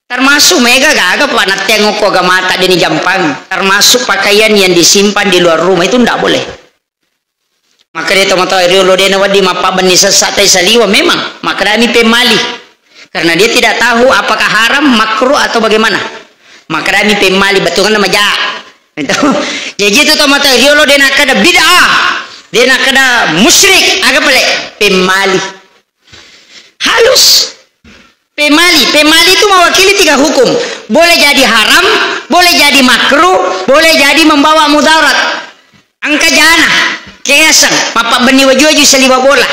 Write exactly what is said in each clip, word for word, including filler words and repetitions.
Termasuk mega gaga, Pak, natteang okko agamata deni jampang. Termasuk pakaian yang disimpan di luar rumah itu ndak boleh. Maka dia tomatoa riolo dena wedding mappabbenni sessa tai saliweng memang. Maka dami pemmali. Karena dia tidak tahu apakah haram, makruh atau bagaimana. Maka dami pemmali, betul kan maja. Itu. Jadi itu tomatoa riolo dena kada bid'ah. Dena kada musyrik, aga pale pemmali. Halus. Pemali. Pemali itu mewakili tiga hukum. Boleh jadi haram, boleh jadi makruh, boleh jadi membawa mudarat. Engka jana, keaseng, mappabbenni waju-waju saliweng bola.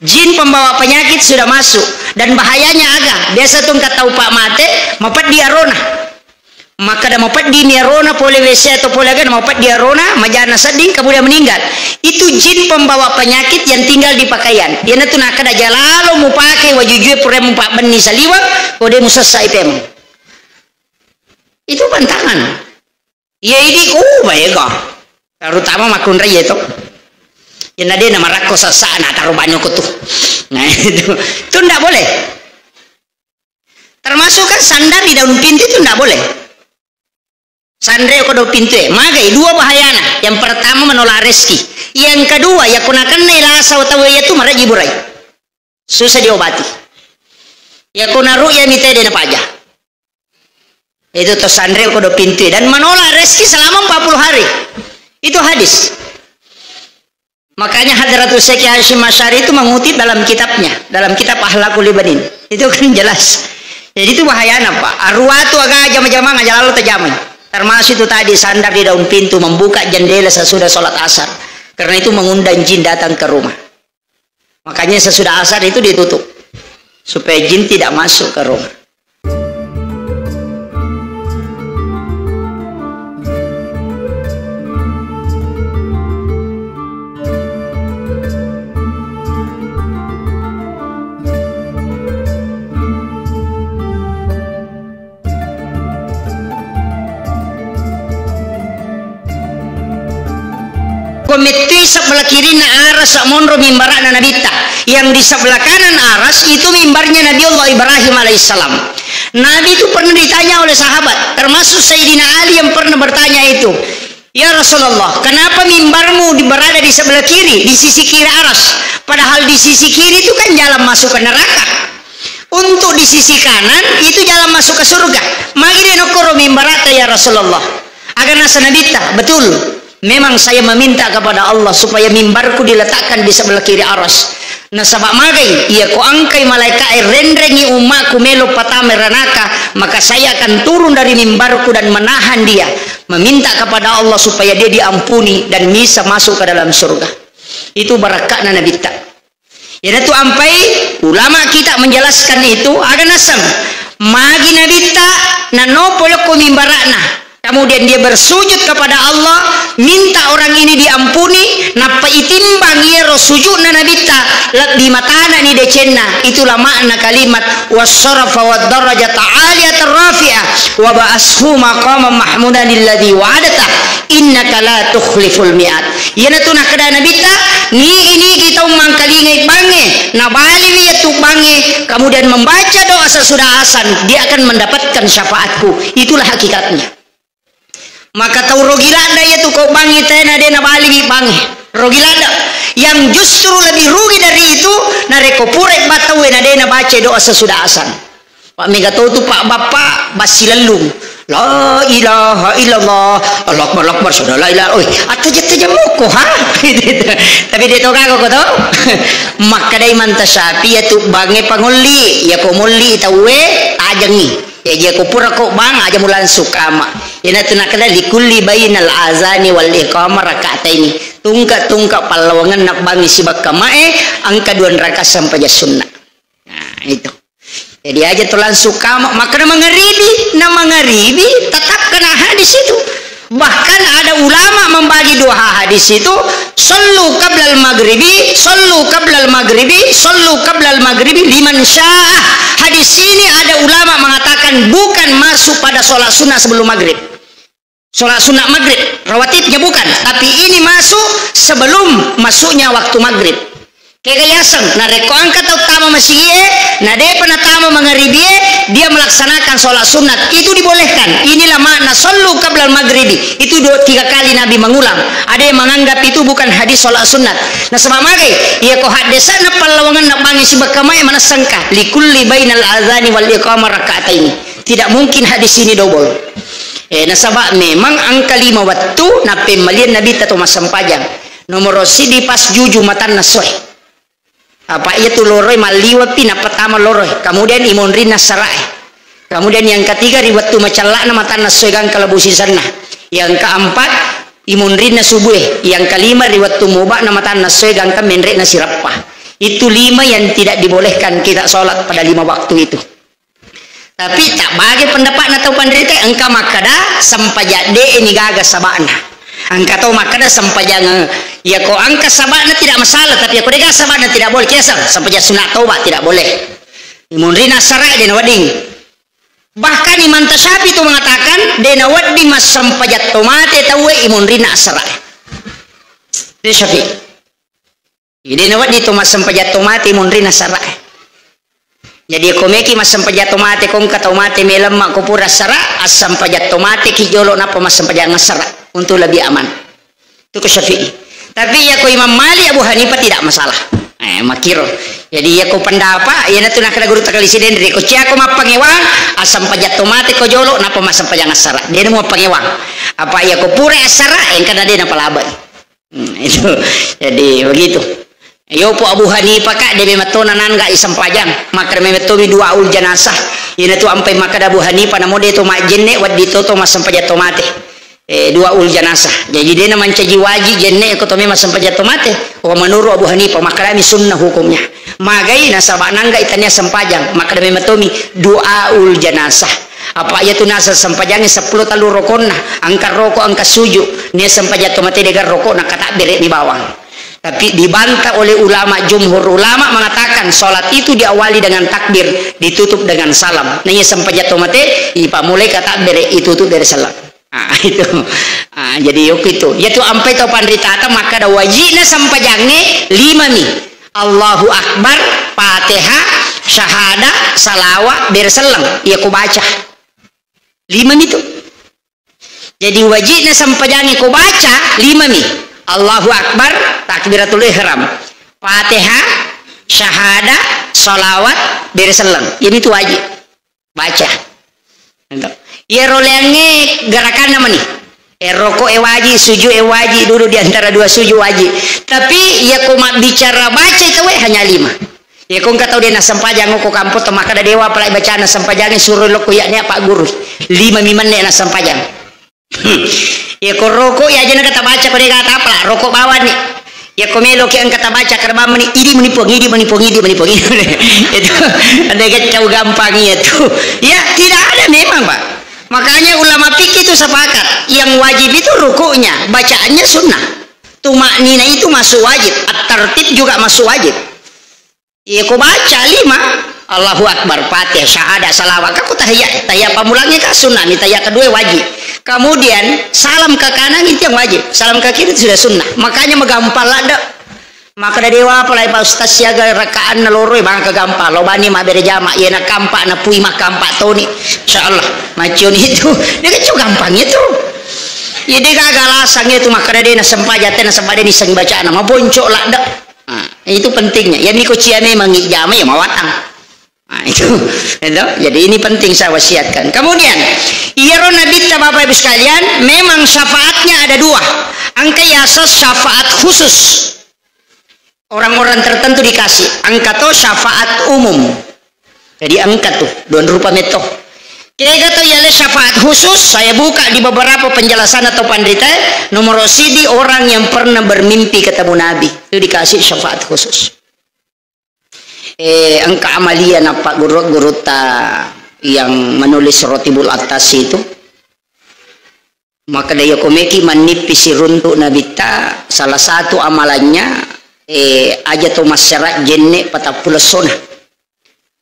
Jin pembawa penyakit sudah masuk. Dan bahayanya aga, biasa tu engka tau pa mate, mapeddi arona. Makkeda mapeddimi arona pole W C atau pole aga, mapeddi arona, majana sedding, kemudian meninggal. Itu jin pembawa penyakit yang tinggal di pakaian. Iyanatu nakkeda aja lalo mupake wajujue pura mupabbenni saliweng, ko de musessai pemeng. Itu pantangan. Iya idi ku baega. Terutama makkunrai itu. Yang de namarakko sessana taro banyak tu. Nah, itu. Itu ndak boleh. Termasuk kan sandar di daun pintu itu ndak boleh. Sanre ko daun pintu e. Magai dua bahayana. Yang pertama menolak rezeki. Yang kedua, ya kuna kennai lasa utawa iya tu maraji burai. Susah diobati. Ya kuna ru'ya mita de napaja. Itu to sanre ko daun pintu e. Dan menolak rezeki selama empat puluh hari. Itu hadis. Makanya Hadratus Syekh Hasyim Asy'ari itu mengutip dalam kitabnya, dalam kitab Akhlaqul Ibanin. Itu kan jelas. Jadi itu bahayana, Pak. Arwah tu aga jama-jama aja lalo tajamai. Termasuk itu tadi sandar di daun pintu, membuka jendela sesudah sholat asar. Karena itu mengundang jin datang ke rumah. Makanya sesudah asar itu ditutup. Supaya jin tidak masuk ke rumah. Ko mettui sebelah kirinna aras monro mimbara'na Nabitta. Yang di sebelah kanan aras itu mimbarnya Nabi Allah Ibrahim alaihissalam. Nabi itu pernah ditanya oleh sahabat, termasuk Sayyidina Ali yang pernah bertanya itu, "Ya Rasulullah, kenapa mimbarmu di, berada di sebelah kiri, di sisi kiri aras? Padahal di sisi kiri itu kan jalan masuk ke neraka." Untuk di sisi kanan, itu jalan masuk ke surga. Magi de nokkoro mimbarata, ya Rasulullah? Aga nasa Nabitta, betul. Memang saya meminta kepada Allah supaya mimbarku diletakkan di sebelah kiri aras. Nasaba magai, iya ko angkai malaika e renrengi ummaku melo patama ranaka, maka saya akan turun dari mimbarku dan menahan dia, meminta kepada Allah supaya dia diampuni dan bisa masuk ke dalam surga. Itu barakka'na Nabitta. Iyanatu ampai ulama kita menjelaskan itu, aga naseng, magi Nabitta nanopo lokko mimbara'na. Kemudian dia bersujud kepada Allah, minta orang ini diampuni, nappa itimbang iyaro sujudna Nabitta, lebbi matanani decenna. Itulah makna kalimat wassarafa waddarajata aliyatan rafi'ah wa ba'ashu maqaman mahmudan alladzi wa'adtah innaka la tukhliful mi'ad. Iyanatu nakkeda Nabitta, nigi-nigi tau mangkalingai bangnge, nabaliwi iyatu bangnge, kemudian membaca doa sesudah azan, dia akan mendapatkan syafaatku. Itulah hakikatnya. Maka tau rogi ladda iyatu ko bangnge tena de nabaliwi bangnge. Rogi ladda. Yang justru lebih rugi dari itu, narekko pura ba tauwe na de nabaca doa sesudah azan. Pak mega to tu Pak Bapak bassi lellung. La ilaha illallah. Allahu akbar, Allahu akbar, syahadu la ilaha. Oi, attaja-taja mokko ha. Tapi de to gaga ko to. Makkadai manta Syafi'i iyatu bangnge pangolli, iya ko molli tauwe tajengi. Ya iya ko pura ko bang aja mu langsung kama. Iyanatu nakkeda likulli bainal azani wal iqamah raka'ataini. Tungka-tungka pallawangenna bangnge sibakka mae engka dua rakaat sempajang sunna. Nah, itu. Jadi aja tu langsung kama, makkeda mangaribi, na mangaribi, tetap kena hadis itu. Bahkan ada ulama membagi dua hadis itu, sallu qablal maghribi, sallu qablal maghribi, sallu qablal maghribi, liman syaa. Hadis ini ada ulama mengatakan bukan masuk pada sholat sunnah sebelum maghrib. Sholat sunat maghrib, rawatibnya bukan, tapi ini masuk sebelum masuknya waktu maghrib. Kega yaseng, narekko engka tau tama masigie, na depa natama mangaribie, dia melaksanakan sholat sunat, itu dibolehkan. Inilah makna sallu qablal maghribi. Itu dua, tiga kali Nabi mengulang. Ada yang menganggap itu bukan hadis sholat sunat. Nasaba magai, iya ko haddese'na pallawangenna bangngi sibakka mae manessengka. Likulli bainal azani wal iqamah raka'ataini. Tidak mungkin hadis ini double. Eh, nasaba memang engka lima wettu nappemmaliang Nabitta to massempajang. Nomoro sidi pas juju matanna soe. Apa iya tu loroi malliweppi nappa tama loroi. Kemudian imonrinna sarae. Kemudian yang ketiga ri wettu macella'na matanna soe gangka lebu sisenna. Yang keempat imonrinna subue. Yang kelima ri wettu moba'na matanna soe gangka menre'na sirappa. Itu lima yang tidak dibolehkan kita sholat pada lima waktu itu. Tapi tak bagi pendapatna tau panrita, engka makkada sempajang de'ni gaga saba'na. Engka tau makkada sempajang, ya ko engka saba'na tidak masalah, tapi ya ko de'ga saba'na tidak boleh. Kiaseng, sempajang sunat toba tidak boleh. Imunrina sarae de nawedding. Bahkan Imam Tasyafi tu mengatakan, de nawedding massempajang tomate tauwe imunrina sarae. Itu Syafi'i. Ide nawedding to massempajang tomate munrina sarae. Jadi ko meki massempajang tomate, ko engka tomate melemma ko pura sara, assempajang tomate ki jolo nappa massempajang sara untuk lebih aman. Itu ke Syafi'i. Tapi ya ko Imam Malik, Abu Hanifah tidak masalah. Eh, makiro. Jadi ya ko pendapat, ya natu nakada guru takali siden, ko cia ko mappangewang, assempajang tomate ko jolo nappa massempajang sara. Dia nemu mappangewang. Apa ya ko pura sara, engka na de napalabai. Hmm, itu. Jadi begitu. Yopo Abu Hanifah ka, de memetto nanangga isempajang. Makkeda memettomi duaul janasah. Ina tu ampai makkeda Abu Hanifah, namo de to majjenne, wedding to to massempajang to mate. Eh, duaul janasah. Jadi de na mancaji waji jenne ko to me massempajang to mate. Wa menurut Abu Hanifah, makkedami sunnah hukumnya. Magai nasaba nangga itania sempajang. Makkeda memettomi duaul janasah. Apa iya tu naseng sempajangnge seppulo tellu rokonna, engka roko, engka suju, nia sempajang to mate de'ga roko, na katabbere ni bawang. Tapi dibantah oleh ulama, jumhur ulama mengatakan salat itu diawali dengan takbir, ditutup dengan salam. Na iya sempajang to mate, ipamulai katabbere, itutup dari salam. Ah, itu. Ah, jadi yoku itu. Ya tu ampai tau panritata makkada wajibna sempajangnge lima mi. Allahu Akbar, Fatihah, syahadat, salawat, bere selleng. Iya ko baca. Lima mi tu. Jadi wajibna sempajangnge ko baca, lima mi. Allahu Akbar, takbiratul ihram. Fatihah, syahadat, salawat, bere selleng. Ini tu wajib. Baca. Ento. Iya roleangnge gerakanna mani. Eh, roko e waji, suju e waji, duduk di antara dua suju waji. Tapi iya ko mabbicara baca itu we hanya lima. Iya ko engka tau de nassempajang ko kampong to makkada dewa apalagi bacana sempajangnge suro lokko iya nia Pak Guru. Lima mi menne nassempajang. Hmm. Iya ko roko iya aja na kata baca ko de kata apa roko bawani. Iya ko melo ki engka tabaca karbamani idi meni Puang, idi meni Puang, idi meni Puang. Itu ada kacau gampang iya tu. Ya, tidak ada memang, Pak. Makanya ulama fikih itu sepakat, yang wajib itu rukuknya, bacaannya sunnah. Tumaknina itu masuk wajib, at-tartib juga masuk wajib. Iya ko baca lima, Allahu Akbar, Fatihah, syahadat, salawat, ka ko tahiyat, tahiyat pamulangnge ka sunnah, ni tahiyat kedua wajib. Kemudian salam ke kanan itu yang wajib, salam ke kiri itu sudah sunnah. Makanya megampang ladde. Makkada dewa apalagi Pak Ustaz siaga rakaanna loro e bangka gampang lo bani mabbere jama, iya na kampak na pui makkampak toni. Insyaallah, macioni itu. Dia kan gampang itu. Iya de gaga alasang itu makkada de na sempajang, te na sempajang ni seng bacana, maboncok ladde. Nah, itu pentingnya. Ya miko cia memang ijama ya mawatang. Nah, itu, itu. Jadi ini penting saya wasiatkan. Kemudian, iyaro Nabitta Bapak Ibu sekalian, memang syafaatnya ada dua. Engka yaseng syafaat khusus. Orang-orang tertentu dikasih. Engka to syafaat umum. Jadi engka tu, dua rupa metto. Kega to yale syafaat khusus, saya buka di beberapa penjelasan atau pandrita, nomor sidi orang yang pernah bermimpi ketemu Nabi. Itu dikasih syafaat khusus. Eh, engka amalia nappa guru-gurutta yang menulis Rotibul Atas itu. Makkeda iya ko meki mannippi siruntu nabitta, salah satu amalannya, eh, aja to massara jenne patappulo essona.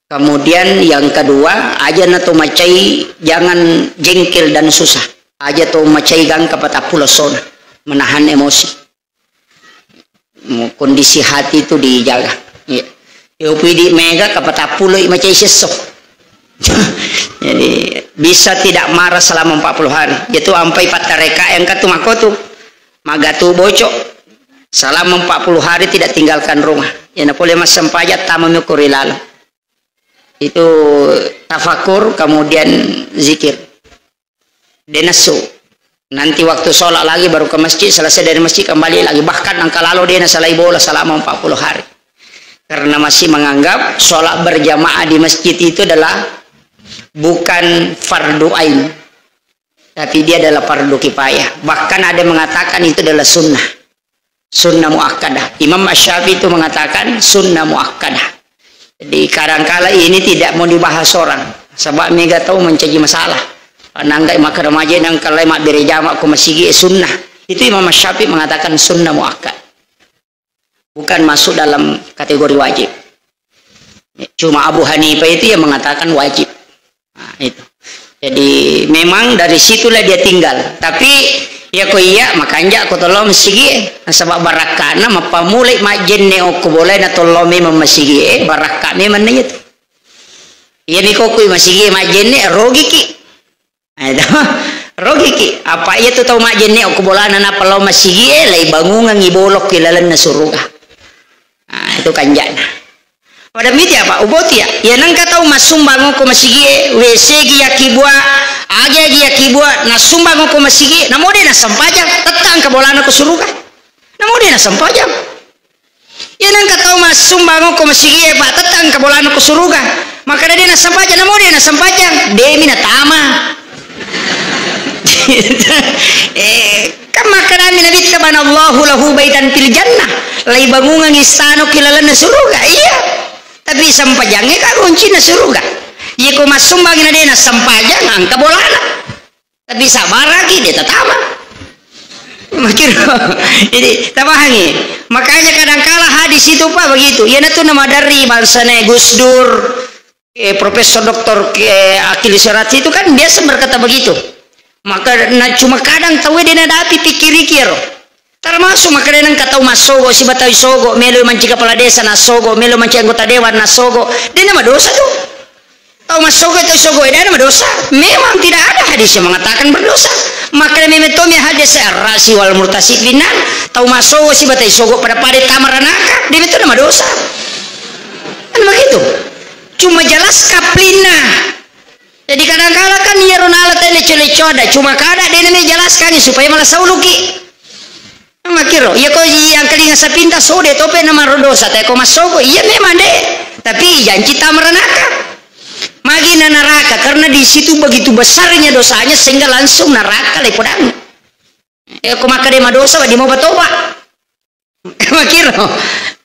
Kemudian yang kedua, aja na to macai, jangan jengkel dan susah. Aja to macai gangka patappulo essona, menahan emosi. Kondisi hati itu dijaga. Iya. Yo pidi mega kapatappuloi macai sesso. Jadi, bisa tidak marah selama empat puluh hari. Itu ampai pattareka yang katu makotu. Magatu bocok. Selama empat puluh hari tidak tinggalkan rumah. Ya, napole massempajang tama mi ko ri laleng. Itu tafakur, kemudian zikir. De' nassu. Nanti waktu sholat lagi baru ke masjid, selesai dari masjid kembali lagi. Bahkan engka lalo de' nasalai bola selama empat puluh hari. Karena masih menganggap sholat berjamaah di masjid itu adalah bukan fardu ain. Tapi dia adalah fardu kifayah. Bahkan ada yang mengatakan itu adalah sunnah. Sunnah muakkadah. Imam Asy-Syafi'i itu mengatakan sunnah muakkadah. Jadi, kadangkala ini tidak mau dibahas orang. Sebab mega tau mencaji masalah. Nangga maka remaja nang kalai mabbere jama ko masigi, eh, sunnah. Itu Imam Asy-Syafi'i mengatakan sunnah muakkad. Bukan masuk dalam kategori wajib. Cuma Abu Hanifah itu yang mengatakan wajib. Nah, itu. Jadi, memang dari situlah dia tinggal. Tapi, ya ko iya, makanja ko tollo masigi, eh. Nasaba barakkana mappamulai majjenne okko bolai na tollo memang masigi, eh, barakka memang na itu. Iya mi ko kui masigi majjenne, rogiki. Nah, itu. Rogiki. Apa iya tu tau majjenne okko bolana nappa lao masigi, eh, lai bangungangi bolokki lalenna suruga. Ah, itu kanjana. Pada miti apa? Uboti ya. Ya nengka tau massumbang ko masigi e, W C gi yakibua, agi-agi yakibua, nassumbang ko masigi, namo de' nassempajang, tetta engka bolana ko suruga. Namo de' nassempajang. Ya nengka tau massumbang ko masigi e, Pak, tetta engka bolana ko suruga. Maka de' nassempajang, namo de' nassempajang, de' mi natama. Eh, kan makkedami Nabitta, "Banallahu lahu baitan fil jannah." Lai bangungang istana ki lalenna suruga. Iya. Tapi sempajangnge ka kuncinna suruga. Iya ko massumbang na de' nassempajang, engka bolana. Tapi sabaraki de' tatama. Makkiro. Jadi, tapahangi. Makanya kadangkala hadis itu, Pak, begitu. Iya natu namaderri bangsana Gus Dur, eh, Profesor Doktor, eh, Akil Sirati itu kan biasa berkata begitu. Maka, na, cuma kadang tau de' nadapi pikkiriki ero. Termasuk makanya nengka tau massogo, sibawa tau sogo, melo mancaji kepala desa nassogo, melo mancaji anggota dewan nassogo. De' namadosa tu. Tau massogo, tau sogo, de' namadosa. Memang tidak ada hadis yang mengatakan berdosa. Makanya memang to mi hadis ar-rasi wal murtasi binar. Tau massogo, sibawa tau sogo pada-pada tama ranaka. De' metto namadosa. Kan begitu. Cuma jelas kaplinna. Jadi kadangkala kan iyaro nala tau leco-leco ada, cuma kada de' nami jelaskan supaya malah sauluki. Makkiro, iya ko yang kelinga sapinta sode tope namaro dosa, te ko massogo, iya memang de'. Tapi janci tama ranaka. Magi na naraka, karena di situ begitu besarnya dosanya sehingga langsung naraka le podang. Eh, ko makkeda madosa, wedding mopa toba. Makkiro.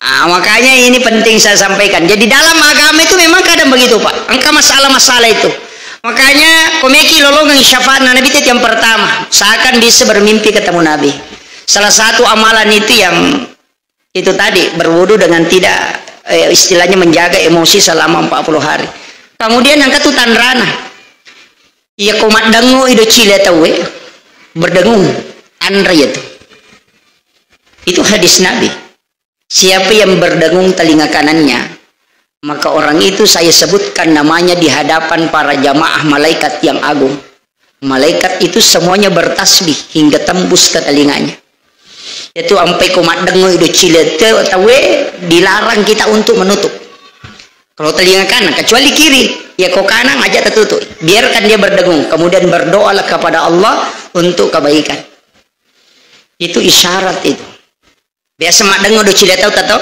Ah, makanya ini penting saya sampaikan. Jadi dalam agama itu memang kadang begitu, Pak. Engka masalah-masalah itu. Makanya, ko meki lolongeng syafaat Nabi itu yang pertama. Seakan bisa bermimpi ketemu Nabi. Salah satu amalan itu yang itu tadi, berwudu dengan tidak, eh, istilahnya menjaga emosi selama empat puluh hari. Kemudian yang ketujuh, tanrana. Iya ko maddengngo i doccile tauwe, berdengung, tanra iya tu. Itu hadis Nabi. Siapa yang berdengung telinga kanannya, maka orang itu saya sebutkan namanya di hadapan para jamaah malaikat yang agung. Malaikat itu semuanya bertasbih hingga tembus ke telinganya. Itu ampai ko maddengngo i doccile te-, tauwe, dilarang kita untuk menutup. Kalau telinga kanan, kecuali kiri, ya ko kanan aja tertutup. Biarkan dia berdengung, kemudian berdoalah kepada Allah untuk kebaikan. Itu isyarat itu. Biasa maddengngo doccile tau tato?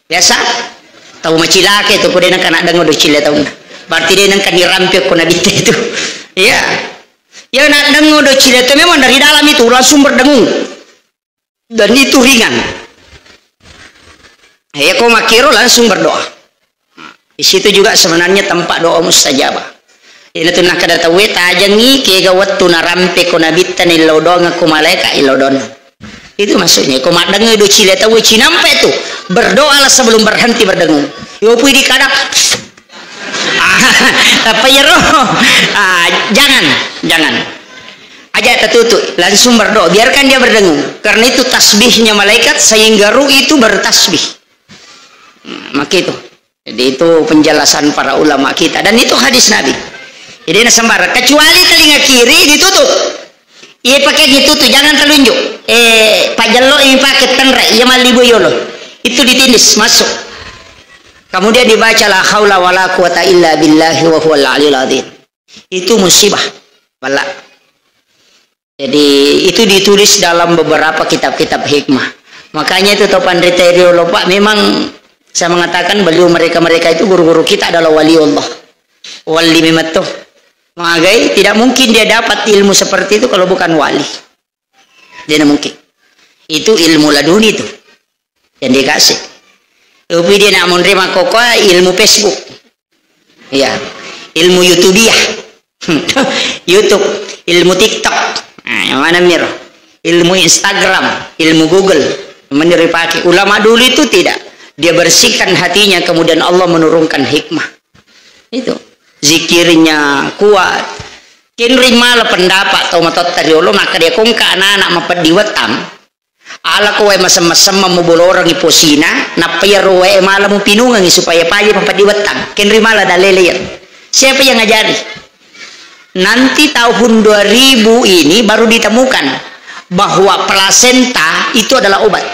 Biasa? Tau macilaka itu, ko de' nengka naddengngo doccile taunna. Berarti de' nengka dirampe ko Nabitta itu. Iya. Ya, naddengngo doccile tau memang dari dalam itu langsung berdengung. Dan itu ringan. Ya, ko makkiro langsung berdoa. Di situ juga sebenarnya tempat doa mustajabah. Ina tu nakkeda tauwe, tajengngi kega wettu narampe ko Nabitta nillau doang ko malaika illau doang. Itu maksudnya. Ko maddengngi doccile tauwe cinampe tu, berdoalah sebelum berhenti berdengung. Yo pui di kada. Ah, apa ya roh? Ah, jangan, jangan. Aja tertutup, langsung berdoa. Biarkan dia berdengung. Karena itu tasbihnya malaikat sehingga ruh itu bertasbih. Hmm, maka itu. Jadi itu penjelasan para ulama kita. Dan itu hadis Nabi. Jadi, na sembarang. Kecuali telinga kiri ditutup. Iya, pakai ditutup, jangan telunjuk. Eh, pajello ini pakai tenre, iya, malibu yolo. Itu ditindis, masuk. Kemudian dibaca la haula wala quwata illa billahi wa huwal aliyul azim. Itu musibah. Bala. Jadi, itu ditulis dalam beberapa kitab-kitab hikmah. Makanya itu, to, panrita riolo, Pak, memang saya mengatakan beliau, mereka-mereka itu, guru-guru kita adalah wali Allah. Wali memang tuh. Magai, tidak mungkin dia dapat ilmu seperti itu kalau bukan wali. Dia tidak mungkin. Itu ilmu laduni itu. Yang dikasih. Tapi dia nak menerima kokoa ilmu Facebook. Iya. Ilmu YouTubiah. YouTube, ilmu TikTok. Nah, yang mana mir? Ilmu Instagram, ilmu Google. Yang mana dipakai? Ulama dulu itu tidak. Dia bersihkan hatinya, kemudian Allah menurunkan hikmah. Itu. Zikirnya kuat. Kenri mala pendapat tau matotta riolo, maka dia kongka anak-anak mapeddi wettang. Ala ko wae masem-masemmeng muboloreng i posina, nappa iyaro wae mala mupinungengi supaya paja mapeddi wettang. Kenri mala dalele iyaro. Siapa yang ngajari? Nanti tahun dua ribu ini baru ditemukan bahwa plasenta itu adalah obat.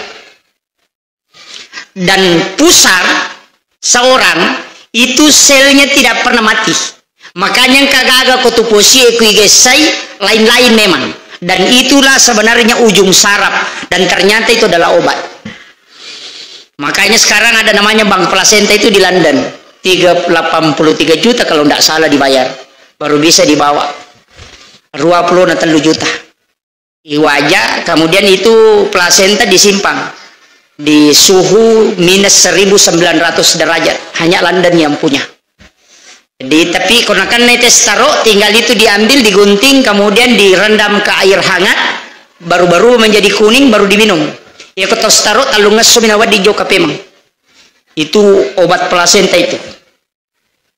Dan pusar seorang itu selnya tidak pernah mati. Makanya engka gaga ko tu posie ku igessai, lain-lain memang. Dan itulah sebenarnya ujung saraf. Dan ternyata itu adalah obat. Makanya sekarang ada namanya bank plasenta itu di London. Tiga, delapan puluh tiga juta kalau ndak salah dibayar. Baru bisa dibawa. Dua puluh na tellu juta. Iwaja, kemudian itu plasenta disimpan di suhu minus seribu sembilan ratus derajat. Hanya London yang punya. Jadi, tapi ko nakenna tes taro, tinggal itu diambil, digunting, kemudian direndam ke air hangat, baru-baru menjadi kuning, baru diminum. Ya, ko tes taro, tellung esso mi nawedding jokka pemeng. Itu obat plasenta itu.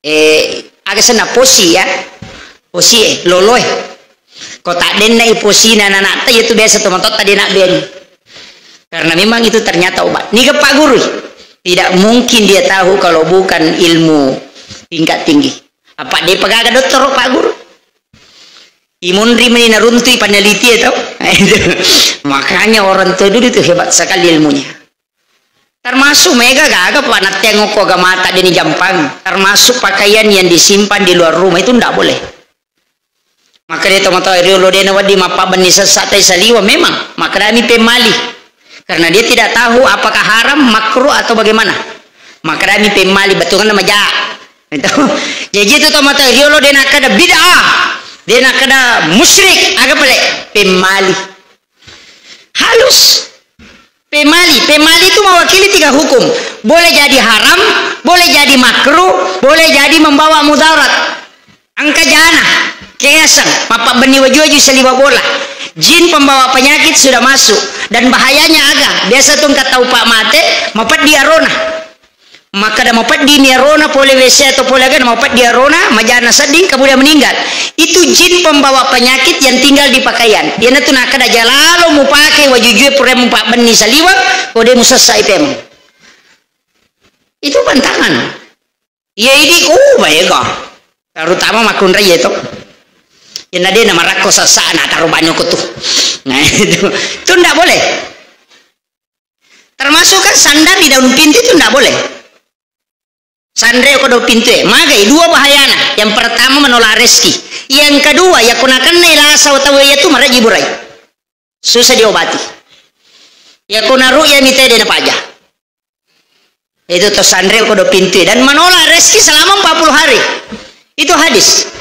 Eh, aga senna posi ya? Posi e, lolo e. Ko taddennai posina ananatta, iya tu biasa tomatoatta de' nabbeni. Karena memang itu ternyata obat. Niga Pak Guru? Tidak mungkin dia tahu kalau bukan ilmu tingkat tinggi. Apa de' pagaga dottoro Pak Guru? Imunri meni naruntui peneliti itu. Makanya orang tua dulu itu hebat sekali ilmunya. Termasuk mega gaga pa natteang okko agamata de' ni jampang. Termasuk pakaian yang disimpan di luar rumah itu ndak boleh. Maka de' tomatoa riolo de' nawedding mappabbenni sessa tai saliweng memang. Maka dami pemmali. Karena dia tidak tahu apakah haram, makruh atau bagaimana. Maka dami pemmali, bettuanna maja. Itu. Jadi itu tomatoa riolo de' nakkeda bid'ah. De' nakkeda musyrik, aga pale? Pemmali. Halus. Pemali, pemali itu mewakili tiga hukum. Boleh jadi haram, boleh jadi makruh, boleh jadi membawa mudarat. Engka jana, keaseng, mappabbenni waju-waju saliweng bola. Jin pembawa penyakit sudah masuk. Dan bahayanya aga, biasa tu engka tau pa mate, mapeddi arona. Makkeda mapeddimi arona pole W C atau pole agana, mapeddi arona, majana sedding, kemudian meninggal. Itu jin pembawa penyakit yang tinggal di pakaian. Iyanatu nakkeda aja lalo mupake wajujue pura mupabbenni saliweng, ko de' musessai pemeng. Itu pantangan. Iya idi, oh, maega. Terutama makkunrai itu. Yang de' namarakko sessana, taruh banyak tu. Nah, itu. Itu ndak boleh. Termasuk kan sandar di daun pintu itu ndak boleh. Sanre ko daun pintu e. Magai dua bahayana. Yang pertama menolak rezeki. Yang kedua, ya kuna kennai lasa utawa iya tu maraji burai. Susah diobati. Ya kuna ru'ya mita de' napaja. Itu to sanre ko daun pintu e. Dan menolak rezeki selama empat puluh hari. Itu hadis.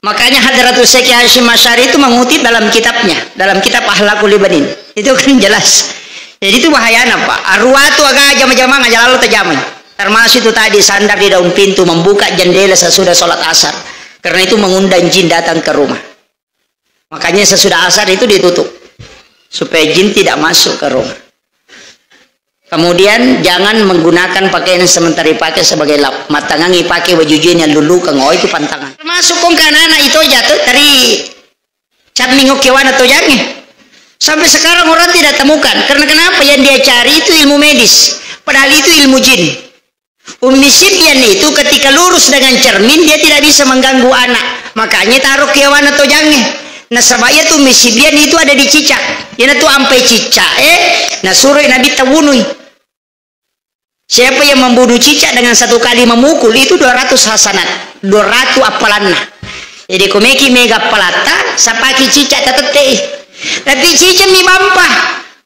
Makanya Hadratus Syekh Hasyim Asy'ari itu mengutip dalam kitabnya, dalam kitab Akhlaqul Ibanin. Itu kan jelas. Jadi itu bahayana, Pak. Arwah tu aga jama-jama, aja lalo tajamai. Termasuk itu tadi sandar di daun pintu, membuka jendela sesudah sholat asar. Karena itu mengundang jin datang ke rumah. Makanya sesudah asar itu ditutup. Supaya jin tidak masuk ke rumah. Kemudian jangan menggunakan pakaian yang sementara dipakai sebagai lap. Mattangangi pakai baju jin yang lulukeng. Oh, itu pantangan. Termasuk kong ke anak-anak itu aja tuh, teri. Camming okko yawana tojangnge. Sampai sekarang orang tidak temukan. Karena kenapa? Yang dia cari itu ilmu medis. Padahal itu ilmu jin. Ummi Sibyan itu ketika lurus dengan cermin, dia tidak bisa mengganggu anak. Makanya taruh ke yawana tojangnge. Nasaba iya tu Ummi Sibyan itu ada di cicak. Iyana tu ampai cicak, eh, nasuro Nabi tawunui. Siapa yang membunuh cicak dengan satu kali memukul, itu dua ratus hasanat, dua ratus appalanna. Jadi, ko meki mega appalatta, sapaki cicak tatettei. Tapi cicak mi bampa.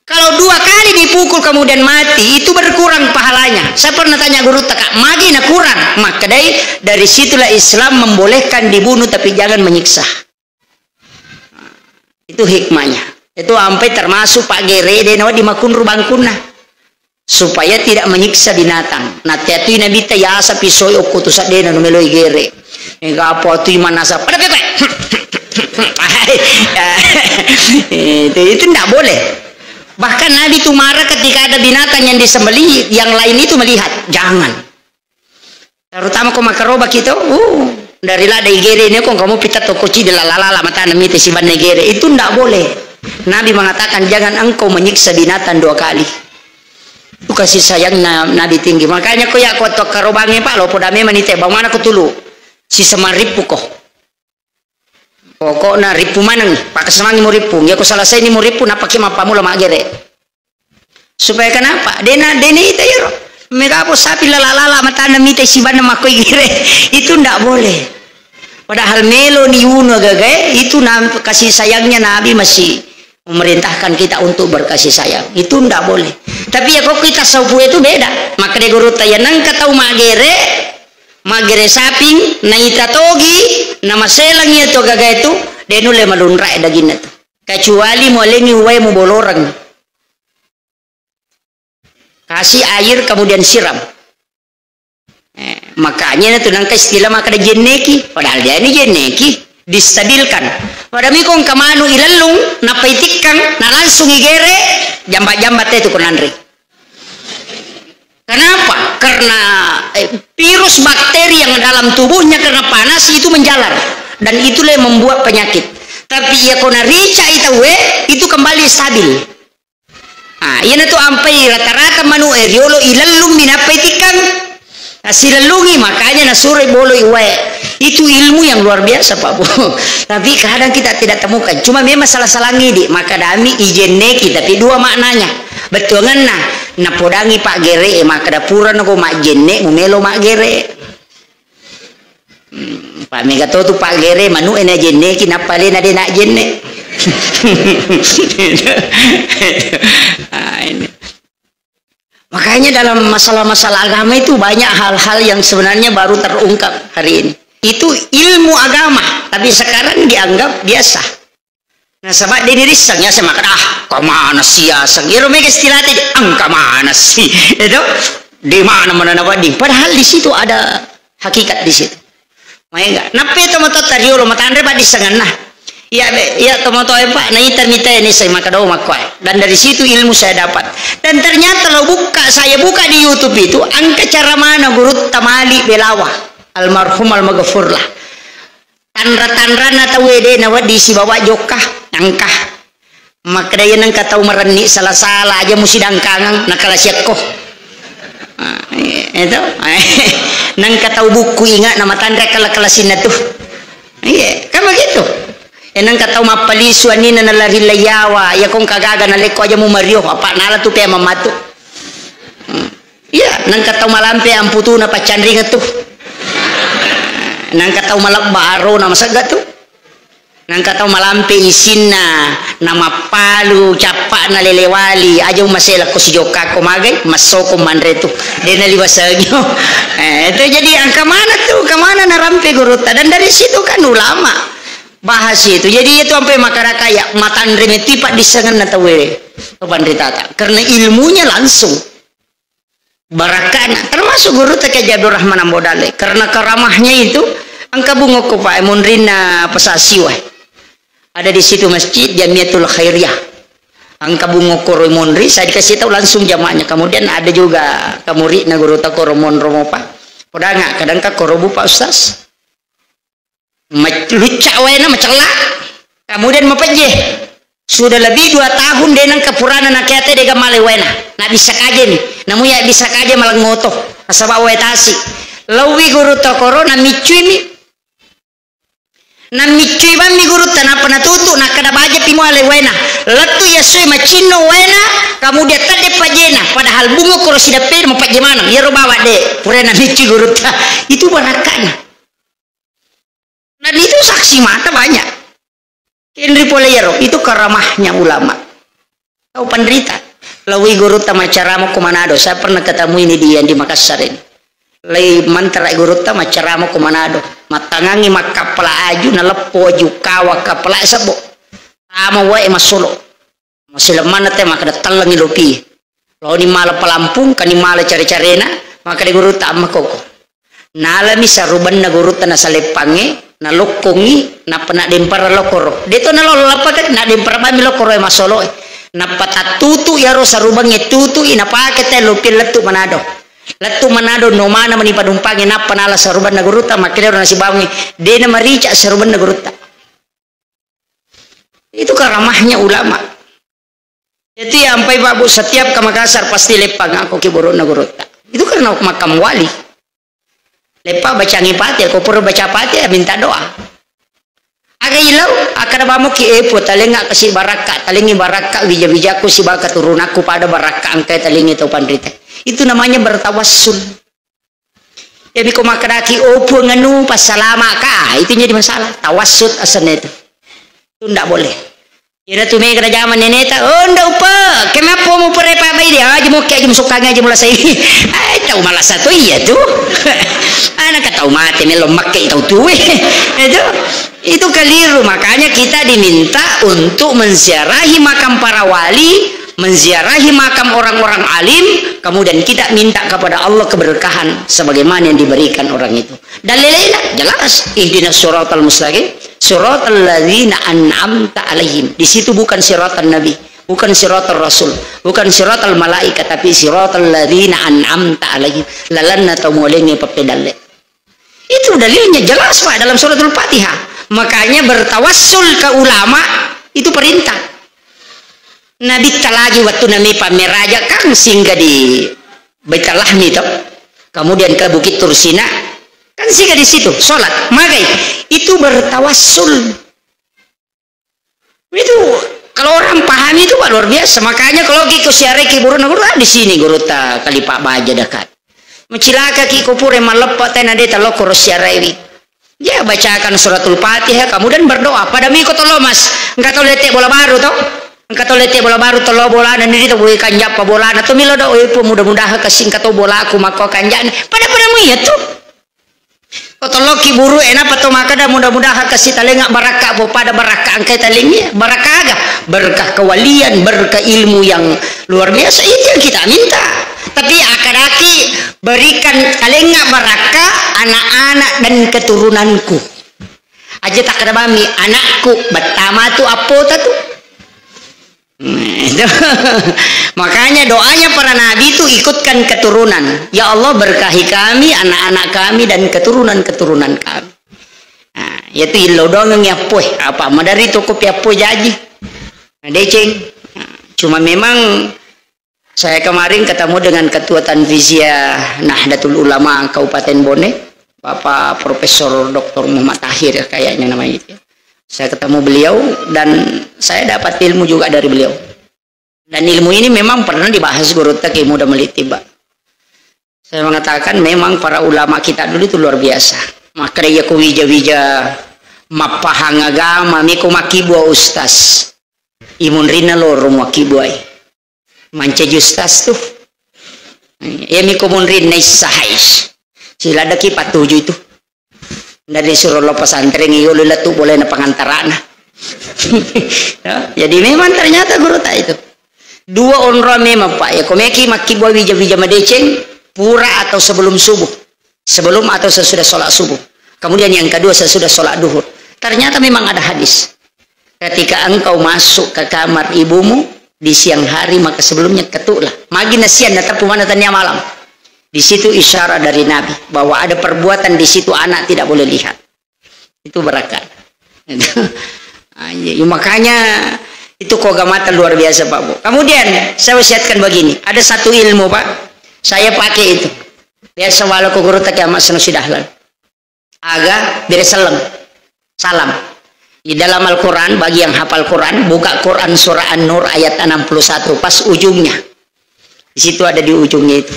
Kalau dua kali dipukul kemudian mati, itu berkurang pahalanya. Saya pernah tanya gurutta, "Kak, magi na kurang?" Makkedai, dari situlah Islam membolehkan dibunuh tapi jangan menyiksa. Itu hikmahnya. Itu ampai termasuk paggere de nawa dimakunru bangkunna. Supaya tidak menyiksa binatang. Nah, teatui Nabitta yasa pisoi okko tu saddena nu meloi gere. Ega apa tu iman nasa. Pada pepe. itu, itu ndak boleh. Bahkan Nabi tu marah ketika ada binatang yang disembelih, yang lain itu melihat. Jangan. Terutama ko makarobaki to, uh, dari ladde igere ni ko kamu pita toko cidi lala-lala matana mite sibanna igere. Itu ndak boleh. Nabi mengatakan, "Jangan engkau menyiksa binatang dua kali." Itu kasih sayangnya Nabi tinggi. Makanya ko ya ko to karobangi, Pak, lo poda memang ite bang mana ko tulu. Si semarippu ko. Pokokna rippu maneng, pakkasemangi murippu. Iya ko selesaini murippu, nappaki mappamula maggere. Supaya kenapa? Dena, dena ita iyaro. Mega po sapi lala-lala matana mita sibanna makkoi gere. Itu ndak boleh. Padahal melo ni wunu agagae, itu na-, kasih sayangnya Nabi masih memerintahkan kita untuk berkasih sayang. Itu ndak boleh. Tapi ya kok kita saupu itu beda. Maka de gurutta ya nengka tau maggere, maggere saping, naita togi, namaselang iya tu agaga itu, de nulle malunra daginna tu. Kecuali mualengi uwae muboloreng. Kasih air kemudian siram. Eh, makanya itu nangka istilah makkeda jenneki, padahal dia ini jenneki, distabilkan. Pada mikong kamanu ilellung, nappa itikkang, na langsung igere, jamba-jamba te tu konanre. Kenapa? Karena, eh, virus bakteri yang dalam tubuhnya karena panas itu menjalar. Dan itulah yang membuat penyakit. Tapi iya ko narica itawe, itu kembali stabil. Ah, iyana tu ampai rata-rata manu e riolo ilellung minappai tikkang. Nah, silellungi, makanya nasuro boloi uwae. Itu ilmu yang luar biasa, Pak Bu. Tapi kadang kita tidak temukan. Cuma memang salah-salah ngidi. Maka dami ijenneki, tapi dua maknanya. Bettuanganna, napodangi paggere, maka dapurana ko majjenne, mumelo maggere. Hmm, pa mega to tu paggere, manu e na jenneki, nappa alena de na jenne. Ah, ini. Makanya dalam masalah-masalah agama itu banyak hal-hal yang sebenarnya baru terungkap hari ini. Itu ilmu agama, tapi sekarang dianggap biasa. Nasaba de nirisseng yaseng makkeda, "Ah, kamana si yaseng?" Iyaro mega istilahta, "Engka mana si?" Itu di mana mana na wedding. Padahal di situ ada hakikat di situ. Maega. Nappa tomatoatta riolo matanre paddissengenna. Iya, be, iya tomatoa, Pak, naita mita ini saya makkeda, "Oh, makkuae." Dan dari situ ilmu saya dapat. Dan ternyata lo buka, saya buka di YouTube itu, engka cara mana gurutta Malik Belawa, almarhum almaghfurlah. Tanra-tanrana tauwe de nawedding sibawa jokka, engka. Makkeda iya nengka tau marenni sala-sala aja musidangkangeng, nakalasiakko. Ah, itu. Nengka tau bukku inga namatanre kala-kalasinna tu. Iya, kan begitu. Eh, nengka tau mappalisu anina nalari laiyawa, iya kong kagaga nalekko aja mumario, apa nala tu pea mamatu. Hmm. Iya, nengka tau malampe amputuna paccanringeng tu. Nengka tau malebba arona masegga tu. Nengka tau malampe isinna, namappalu cappa'na lele wali, aja umasela ko sijokka ko magai, massoko manre tu. De naliwasengio. Eh, itu jadi engka mana tu, engka mana narampe gurutta. Dan dari situ kan ulama bahas itu. Jadi itu sampai makaraka ya matanre metti paddissengenna tauwe. Panritata. Karena ilmunya langsung. Barakkana, termasuk gurutta Kiai Haji Abdul Rahman Ambo Dalle. Karena karamahnya itu, engka bungokko, Pak, munrinna Pasasiwa. Ada di situ masjid Jamiatul Khairiyah. Engka bungokko ro munri, saya dikasih tahu langsung jamaahnya. Kemudian ada juga kamuridna gurutta koro monro mopa. Podanga, kadang ka koro bu, Pak Ustaz. Mac-, lucca waena macella. Kemudian mapejje. Sudah lebih dua tahun de nengka purana nakeate dega male waena. Na bisa kajemi. Namu ya bisa kaje malengngoto. Nasaba wae tasi. Laowi gurutta koro namiccuimi. Namiccuibammi gurutta nappa natutu, nakkeda bajapi muale waena. Lettu yassoe macinno waena, kemudian tedde pajena, padahal bunga koro sideppe mapajje maneng. Iyaro bawa de, pura namiccui gurutta. Itu barakka'na. Dan itu saksi mata banyak. Kenri pole iyaro, itu karamahnya ulama. Tau panrita. Laowi gurutta maccarama ko Manado. Saya pernah ketemu ini di, yang di Makassar ini. Lai mantara gurutta maccarama ko Manado. Mattangangi makkappala aju, naleppo aju kawa kappala sebbo. Tama wae massolo. Masilemmanna te makkeda tellengi lopi. Laoni mala palampung, kani mala care-carena, makkeda gurutta amma koko. Nalami sarubanna gurutta nasaleppangnge, nalokkongi, nappa naddempara lokoro. Deto nalolo lappaka, naddempara bammi lokoro e masoloe. Nappa tattutu iyaro sarubangnge tutui, napake te lopi lettu Manado. Lettu Manado no mana mani padumpangnge, nappa nala sarubanna gurutta, makkedaro nasibawangnge, de namarica sarubanna gurutta. Itu karamahnya ulama. Jadi ampai Pak Bu, setiap ke Makassar pasti leppang aku ki burukna gurutta. Itu karena makam wali. Leppa bacangi Fatihah, ko pura baca Fatihah minta doa. Aga ilau, akkada bamo ki epo, talenga kasi barakka, talengi barakka wija-wijaku siba keturunakku pada barakka engkai talengi tau panrita. Itu namanya bertawassul. Jadi ko makkedaki, "Oh, Puang anu, passalamaka," itu jadi masalah. Tawassut asenna itu. Itu ndak boleh. Iyana tu mega na jaman neneta, "Oh, ndak upa, kemappo mu pura pa bai dia, aja mokke aja musukkangi aja mulasai." Eh, tau malasa tu iya tu. Anak tau mate melo makke tau tuwe. Itu, itu keliru. Makanya kita diminta untuk menziarahi makam para wali, menziarahi makam orang-orang alim, kemudian kita minta kepada Allah keberkahan sebagaimana yang diberikan orang itu. Dalilnya jelas, ihdinas siratal mustaqim, siratal ladzina an'amta alaihim. Di situ bukan siratal nabi, bukan siratal rasul, bukan siratal malaikat, tapi siratal ladzina an'amta alaihim. Lalanna tau mualengnge pappedalle. Itu dalilnya jelas, Pak, dalam suratul Fatihah. Makanya bertawassul ke ulama itu perintah. Nabitta lagi waktu nami pammeraja kan singgah di Baitul Lahmi to. Kemudian ke Bukit Tursina. Kan singgah di situ, sholat. Magai itu bertawassul. Itu kalau orang pahami itu, Pak, luar biasa. Makanya kalau ki ko siarai ki burukna guru, ah, di sini gurutta Kalipa Baja dekat. Macilaka ki ko pura malleppa tena de talokko ro siaraiwi. Ya, bacakan suratul Fatihah, kemudian berdoa. Pada miko tolo mas, engka tau lete bola baru to. Engka tau lete bola baru tolo bolana niri to boe kanjappa bolana to milo do, "Oh, Puang, mudah-mudahan kasi engka tau bolaku makko kanjani." Pada-pada mu iya tu. Ko tolokki buru e, napa to makkeda, "Mudah-mudahan kasi talenga barakka, po pada barakka engkai talengi." Barakka aga? Berkah kewalian, berkah ilmu yang luar biasa. Itu yang kita minta. Tapi akkadaki, "Berikan talenga barakka anak-anak dan keturunanku." Aja takkeda bami, "Anakku, bettama tu appota tu." Nah, itu. Makanya doanya para nabi itu ikutkan keturunan. "Ya Allah, berkahi kami, anak-anak kami, dan keturunan-keturunan kami." Nah, yaitu illau doangengngi appoe. Apa madari toko pi appoe jaji. Nah, deceng. Nah, cuma memang saya kemarin ketemu dengan Ketua Tanfiziyah Nahdlatul Ulama Kabupaten Bone, Bapak Profesor Doktor Muhammad Tahir, kayaknya namanya itu. Saya ketemu beliau dan saya dapat ilmu juga dari beliau. Dan ilmu ini memang pernah dibahas gurutta Kiai Muda Meliti, Pak. Saya mengatakan memang para ulama kita dulu itu luar biasa. Maka iya ko wija-wija mappahang agama, miko makkibua ustaz. Imunrinna loro makkibua. Mancaji ustaz tu. Iya miko munrinna issa hais. Siladaki patuju itu. Nda disuruh lo pesantren, iyo, lu lettu boleh na pengantarana. Ya, jadi memang ternyata gurutta itu. Dua onrong memang, Pak. Ya, komeki makkibua wija-wija madeceng, pura atau sebelum subuh. Sebelum atau sesudah sholat subuh. Kemudian yang kedua sesudah sholat duhur. Ternyata memang ada hadis. Ketika engkau masuk ke kamar ibumu di siang hari, maka sebelumnya ketuklah. Magi nasian, tetap mana tanya malam. Di situ isyarat dari Nabi bahwa ada perbuatan di situ anak tidak boleh lihat. Itu barakat. Nah, Iya, iya, makanya itu ko gamata luar biasa, Pak Bu. Kemudian saya wasiatkan begini, ada satu ilmu, Pak, saya pakai itu. Biasa wala ko guru tak kiamat seno sidahlan. Aga bere selleng. Salam. Di dalam Al-Quran, bagi yang hafal Quran, buka Quran surah An-Nur ayat enam puluh satu, pas ujungnya. Di situ ada di ujungnya itu.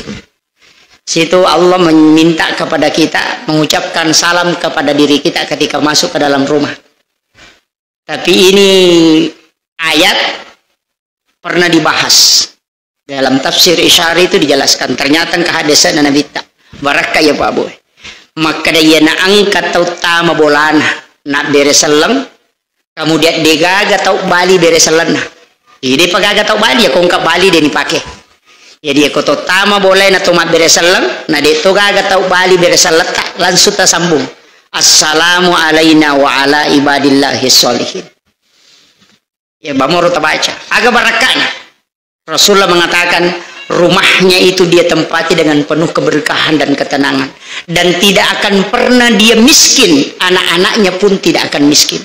Situ Allah meminta kepada kita mengucapkan salam kepada diri kita ketika masuk ke dalam rumah. Tapi ini ayat pernah dibahas. Dalam tafsir Isyari itu dijelaskan, ternyata engka hadesana Nabitta. Barakka iya, Pak Bu. Makkeda iya na engka tau tama bolana, na bere selleng, kemudian degaga tau bali bere sellenna. Jadi depa gaga tau bali, ya ko engka bali de nipake. Jadi ya ko to tama bolai na to mabbere selleng, na de to gaga tau bali bere selletta, langsung tasambung. Assalamu alaina wa ala ibadillahi sholihin. Ya, bamoro tabaca. Aga barakkana. Rasulullah mengatakan, rumahnya itu dia tempati dengan penuh keberkahan dan ketenangan. Dan tidak akan pernah dia miskin, anak-anaknya pun tidak akan miskin.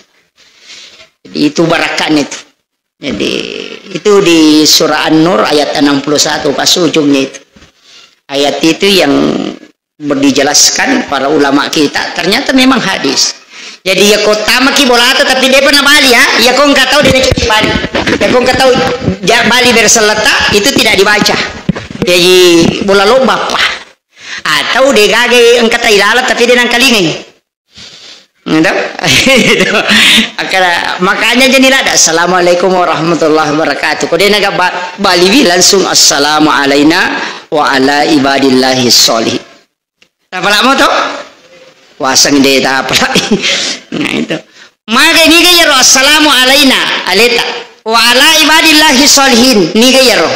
Jadi, itu barakkana itu. Jadi, itu di surah An-Nur ayat enam puluh satu pas ujungnya itu. Ayat itu yang dijelaskan para ulama kita, ternyata memang hadis. Jadi, ya ko tamaki bolata tapi depa nabali, ya, ya ko engka tau de nacocok bali. Ya ko engka tau ja-, bali bere selletta, itu tidak dibaca. Jadi, bola lobba pa. Atau de gaga engka tailala tapi de nangkalingai. Gitu? Itu. Makanya jadi lada, "Assalamualaikum warahmatullahi wabarakatuh." Ko de naga ba-, baliwi langsung, "Assalamu alaina wa ala ibadillahi sholihin." Tapalamo to? Waseng de tapala. Nah, itu. Maka niga yaro assalamu alaina, aleta. Wa ala ibadillahi sholihin. Niga yaro.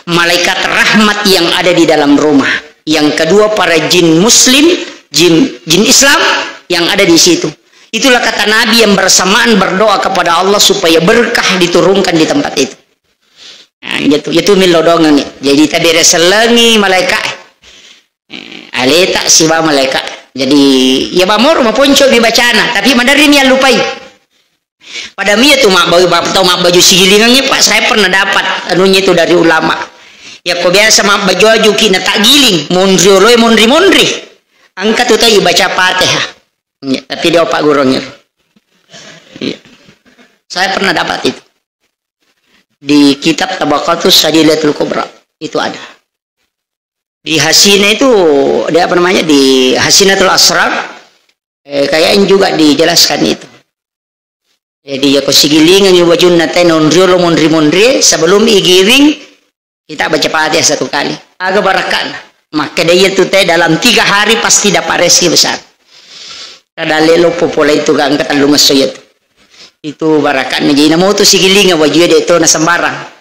Malaikat rahmat yang ada di dalam rumah. Yang kedua, para jin muslim, jin, jin Islam yang ada di situ. Itulah kata Nabi yang bersamaan berdoa kepada Allah supaya berkah diturunkan di tempat itu. Nah, itu, itu millau doangengngi. Jadi tabere sellengi malaika. Eh, aleta siba malaika. Jadi, ya bamoro maponco mi bacana, tapi maderri mi allupai. Pada mia tu mabbaju, tau mabbaju sigilingangnge, Pak, saya pernah dapat anunya itu dari ulama. Ya ko biasa mabbaju-baju ki na tak giling, monri oloe monri-monri. Angka tu tau baca Fatihah. Ya, tapi dia opak gurung ya. Iya. Saya pernah dapat itu. Di kitab Tabaqatus Sadilatul Kubra itu ada. Di Hasina itu, di apa namanya, di Hasinatul Asrar, eh, kayaknya juga dijelaskan itu. Jadi, ya ko sigilingangngi bajunna te nonriolo monri-monri, sebelum igiring, kita baca Fatihah satu kali. Aga barakkana. Makkeda iya tu te dalam tiga hari pasti dapat rezeki besar. Kada le loppo pole itu gangka tellung esso iya tu. Itu barakkana. Jadi, namo tu sigilinga bajue de to na sembarang.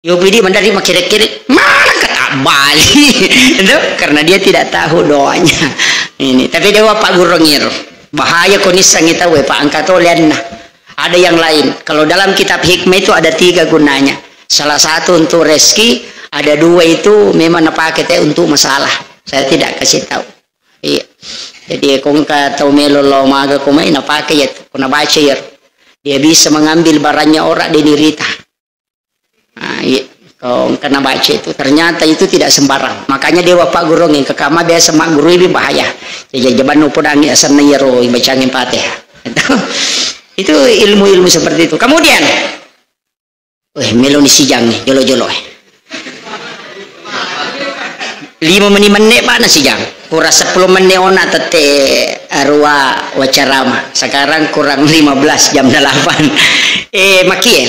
Yo pidi mandari makere-kere, maka tak bali. Itu karena dia tidak tahu doanya. Ini, tapi dia bapak gurung iro. Bahaya ko nissangi tau, Pak, angka to lianna. Ada yang lain. Kalau dalam kitab hikmah itu ada tiga gunanya. Salah satu untuk rezeki, ada dua itu memang napake te untuk masalah. Saya tidak kasih tahu. Iya. Jadi, ko engka tau melo lao maga ko mai, napake ya, ko nabaca ya. Dia bisa mengambil barangnya orang di nirita. Nah, iya. Ko engka nabaca itu, ternyata itu tidak sembarang. Makanya dia bapak gurung yang kekama biasa maggurui bahaya. Jadi, jaban upodangi asanna yaro ibacangi Fatihah. Itu ilmu-ilmu seperti itu. Kemudian, weh, meloni sijang nih, jolo-jolo, eh. Lima menit, menit mana sijang? Kurang sepuluh menit ona tette arua wacarama. Sekarang kurang lima belas, jam delapan. Eh, makie.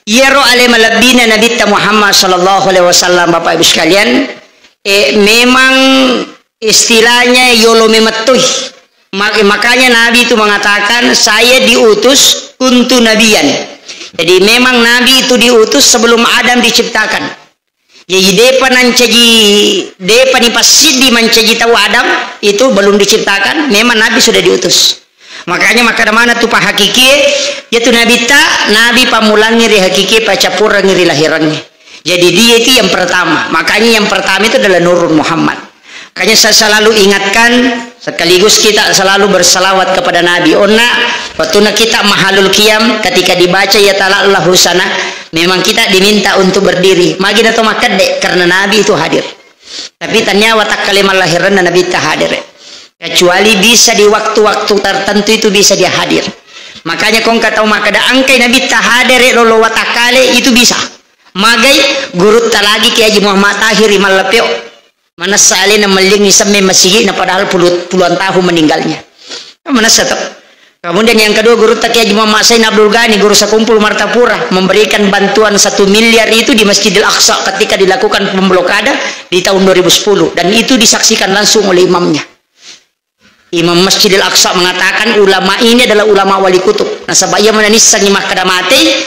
Iyaro ale malebbina Nabitta Muhammad sallallahu alaihi wasallam, Bapak Ibu sekalian, eh, memang istilahnya yolo memettui. Ma-, makanya Nabi itu mengatakan, "Saya diutus kuntu nabiyan." Jadi memang Nabi itu diutus sebelum Adam diciptakan. Jadi depa nancaji, depa nipassiddi mancaji tau Adam, itu belum diciptakan, memang Nabi sudah diutus. Makanya makkeda mana tu pahakikie, yaitu Nabitta, Nabi pammulangngi ri hakikie, paccappurengngi ri lahirangnge. Jadi dia itu yang pertama. Makanya yang pertama itu adalah Nurun Muhammad. Makanya saya selalu ingatkan, Sekaligus kita selalu bersalawat kepada Nabi. Onna, waktu na kita mahalul qiyam, ketika dibaca ya tala'la husana, memang kita diminta untuk berdiri. Magi na to makkedde, karena Nabi itu hadir. Tapi tania watakkale mallahiranna Nabitta hadere. Kecuali bisa di waktu-waktu tertentu itu bisa dia hadir. Makanya kong katau makkeda angkai Nabitta hadere lolo watakkale itu bisa. Magai gurutta lagi Kiai Haji Muhammad Tahir Mallapeo. Manessa alena mellingi semme masigi'na padahal pulu-, puluhan tahun meninggalnya. Manessa to. Kemudian yang kedua, gurutta Kiai Haji Muhammad Sain Abdul Ghani, guru sekumpul Martapura, memberikan bantuan satu miliar itu di Masjidil Aqsa ketika dilakukan pemblokade di tahun dua ribu sepuluh, dan itu disaksikan langsung oleh imamnya. Imam Masjidil Aqsa mengatakan ulama ini adalah ulama wali kutub. Nasaba iya mananissengi makkeda matei,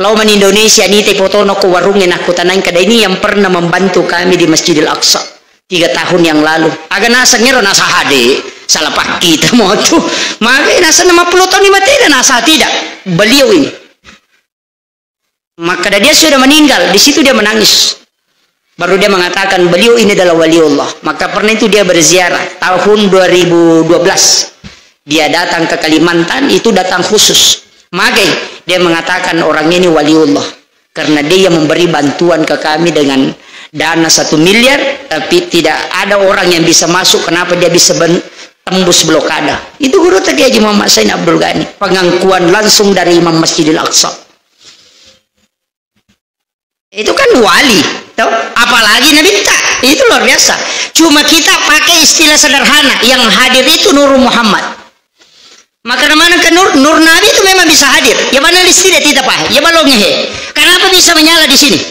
lao mani Indonesia nite fotono ko warungnge nakkutanai kada ini yang pernah membantu kami di Masjidil Aqsa tiga tahun yang lalu. Aga naseng ero nasa hade, salah pakkita motu. Maka naseng lima puluh tahun ni mate nasa tidak. Beliau ini. Makkeda dia sudah meninggal, di situ dia menangis. Baru dia mengatakan beliau ini adalah waliullah. Maka pernah itu dia berziarah tahun dua ribu dua belas. Dia datang ke Kalimantan, itu datang khusus. Magai dia mengatakan orang ini waliullah. Karena dia yang memberi bantuan ke kami dengan dana satu miliar, tapi tidak ada orang yang bisa masuk. Kenapa dia bisa ben-, tembus blokade? Itu gurutta Kiai Haji Muhammad Sain Abdul Ghani. Pengakuan langsung dari Imam Masjidil Aqsa. Itu kan wali, toh? Apalagi Nabitta. Itu luar biasa. Cuma kita pakai istilah sederhana, yang hadir itu Nur Muhammad. Maka mana ke Nur, Nur Nabi itu memang bisa hadir. Ya mana listrik tidak, Pak? Ya balongnya he. Kenapa bisa menyala di sini?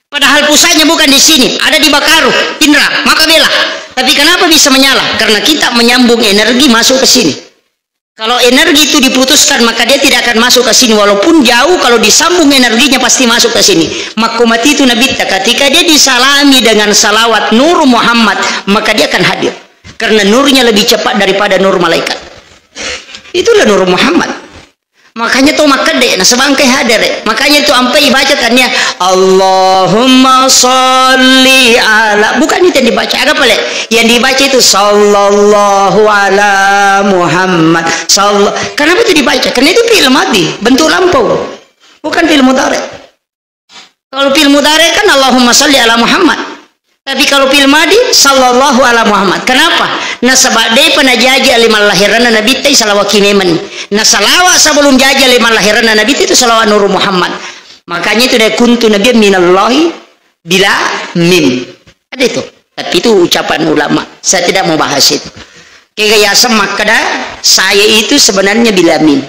Padahal pusatnya bukan di sini, ada di Bakaru, Indra, Makabela. Tapi kenapa bisa menyala? Karena kita menyambung energi masuk ke sini. Kalau energi itu diputuskan, maka dia tidak akan masuk ke sini. Walaupun jauh, kalau disambung energinya pasti masuk ke sini. Makko mati itu Nabitta, ketika dia disalami dengan salawat Nur Muhammad, maka dia akan hadir. Karena nurnya lebih cepat daripada nur malaikat. Itulah Nur Muhammad. Makanya to makkedde, nasaba engkai hadere. Makanya itu ampai ibaca tania, "Allahumma salli ala," bukan itu yang dibaca. Aga pale? Yang dibaca itu, "Sallallahu ala Muhammad." Sall-, kenapa itu dibaca? Karena itu fi'il madhi, bentuk lampau. Bukan fi'il mudhari. Kalau fi'il mudhari kan Allahumma salli ala Muhammad. Tapi kalau fi'il madhi, sallallahu ala Muhammad. Kenapa? Nasaba depa najaji ale mallahiranna Nabitta, salawaki memang. Nasalawa sebelum jaji ale mallahiranna Nabitta itu salawat Nur Muhammad. Makanya itu dari kuntu nabiyyan minallahi bila mim. Ada itu. Tapi itu ucapan ulama. Saya tidak mau bahas itu. Kega yaseng makkeda, saya itu sebenarnya bila mim.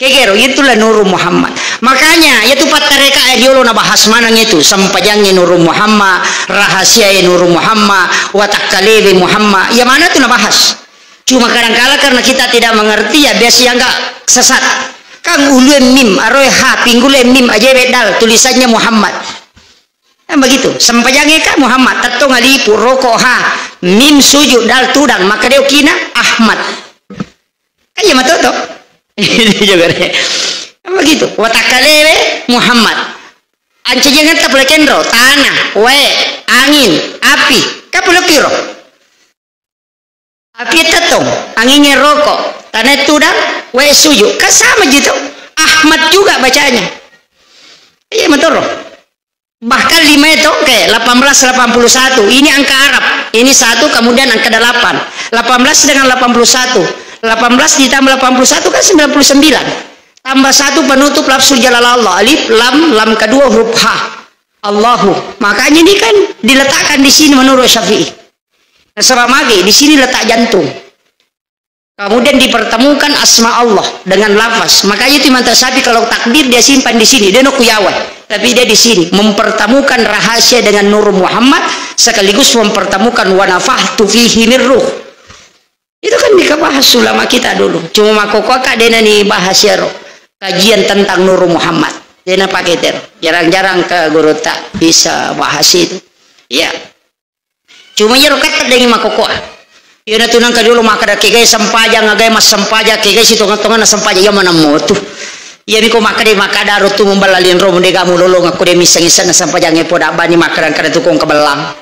Kegero, itulah Nurul Muhammad. Makanya, yatu pattareka riolo nabahas maneng itu, sempajangnge Nurul Muhammad, rahasiae Nurul Muhammad, watakkalewe Muhammad. Ya mana tu nabahas? Cuma kadangkala karena kita tidak mengerti, ya biasa yang nggak sesat. Kan ulue mim, aroe ha, pinggule mim, ajewe dal, tulisannya Muhammad. Kan begitu. Sempajangnge ka Muhammad, tettong alifu, roko ha, mim sujud, dal tudang, maka dia okina Ahmad. Kan iya matoto. Itu juga deh. Kan begitu. Watakkalewe Muhammad. Ancajangan tapole kenro, tanah, wae, angin, api. Kan pole kiro. Api tettong, angingnge roko, tanae tudang, wae sujud. Kan sama ji tu. Ahmad juga bacanya. Iya, matoro. Bahkan lima itu, oke, delapan belas delapan puluh satu. Ini angka Arab. Ini satu, kemudian angka delapan. Delapan belas dengan delapan puluh satu. Delapan belas ditambah delapan puluh satu kan sembilan puluh sembilan. Tambah satu penutup lafzul jalalalah. Alif, lam, lam kedua huruf ha. Allahu. Makanya ini kan diletakkan di sini menurut Syafi'i. Nasaba mage, di sini letak jantung. Kemudian dipertemukan asma Allah dengan lafaz. Makanya itu Imam Syafi'i kalau takbir dia simpan di sini, dia noku yawa. Tapi dia di sini mempertemukan rahasia dengan Nur Muhammad sekaligus mempertemukan wa nafakhtu fihi min ruh. Itu kan dikabahas ulama kita dulu. Cuma makkokkoe ka dena ni bahas yaro. Kajian tentang Nur Muhammad. Dena pakai tero. Jarang-jarang ke guru tak bisa bahas itu. Ya. Cuma iyaro katta dengi makkokkoe. Iyana tu nangka dulu makkeda kegai sempajang, agai massempajang, kegai sitonga-tonganna sempajang, iya maneng motu. Iya miko makkeda, makkeda ro tu muballa linro, mudega mulolong akko de misseng-issenna sempajangnge poda bani makkeda-kada tu kong kebellang.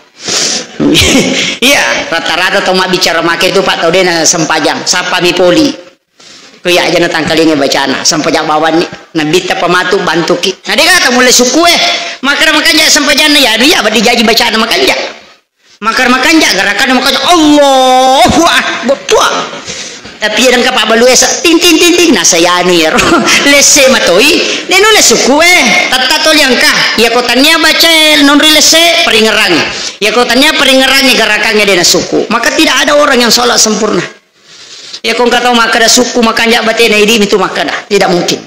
Iya, rata-rata tau mabbicara make itu, Pak, tau de' na sempajang, sappami poli. Ko iya aja na tangkalinga bacana, sempajang bawanni. Nabitta pamatu bantuki. Na de' gaga mulle sukku e. Makkeda makanja sempajanna, ya, iya, baddi jaji bacana makanja. Makkeda makanja, gerakanna makanja, Allahu Akbar. Tua. Tapi iya dengka pabbalu esa, ting, ting, ting, ting, nasa yanu yaro. Lesse matoi, de' nulle sukku e. Tatta toli engka. Iya ko tania baca e, nonri lesse, peringerangi. Iya ko tania peringerangi, gerakannya de' na sukku. Maka tidak ada orang yang sholat sempurna. Iya ko engka tau makkeda sukku makanja batena, idi mitu makkeda. Tidak mungkin.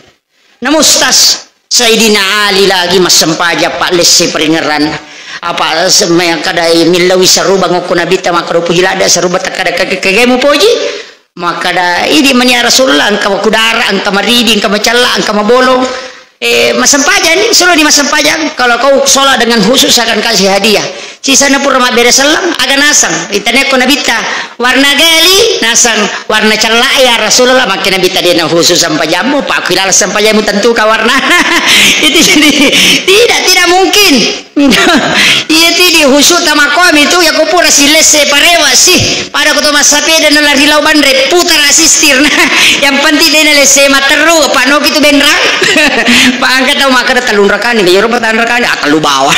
Namo Ustaz, Sayyidina Ali lagi massempajang, Pak, lesse peringeran. Apa semma kada millawi saruba ngokko Nabitta makkeda puji ladde saruba takkada kage-, kage mupoji? Makkeda, idi mani ya Rasulullah, engka makudara, engka maridi, engka macalla, engka mabolong. Eh, massempajang ni, suruh ni massempajang. Kalau kau sholat dengan khusyuk, saya akan kasih hadiah. Sisana pura mabbere selleng, aga naseng. Itanekko Nabitta, warna gali, naseng, warna cella ya Rasulullah, makke Nabitta de' na khusyuk sempajammu, pakkuilala sempajammu tentuka warna. Itu jadi, tidak, tidak mungkin. Iya, tidi khusyuk tamakkomi tu, ya ko pura silesse parewa sih. Pada ko to massapeda na lari lau banre, putara sistir. Nah, yang penting de' na lesse matteru, apa noki tu benrang. Pak, engka tau makkeda tellu rakani, ya, ro pertama rakani, ah, tellu bawang.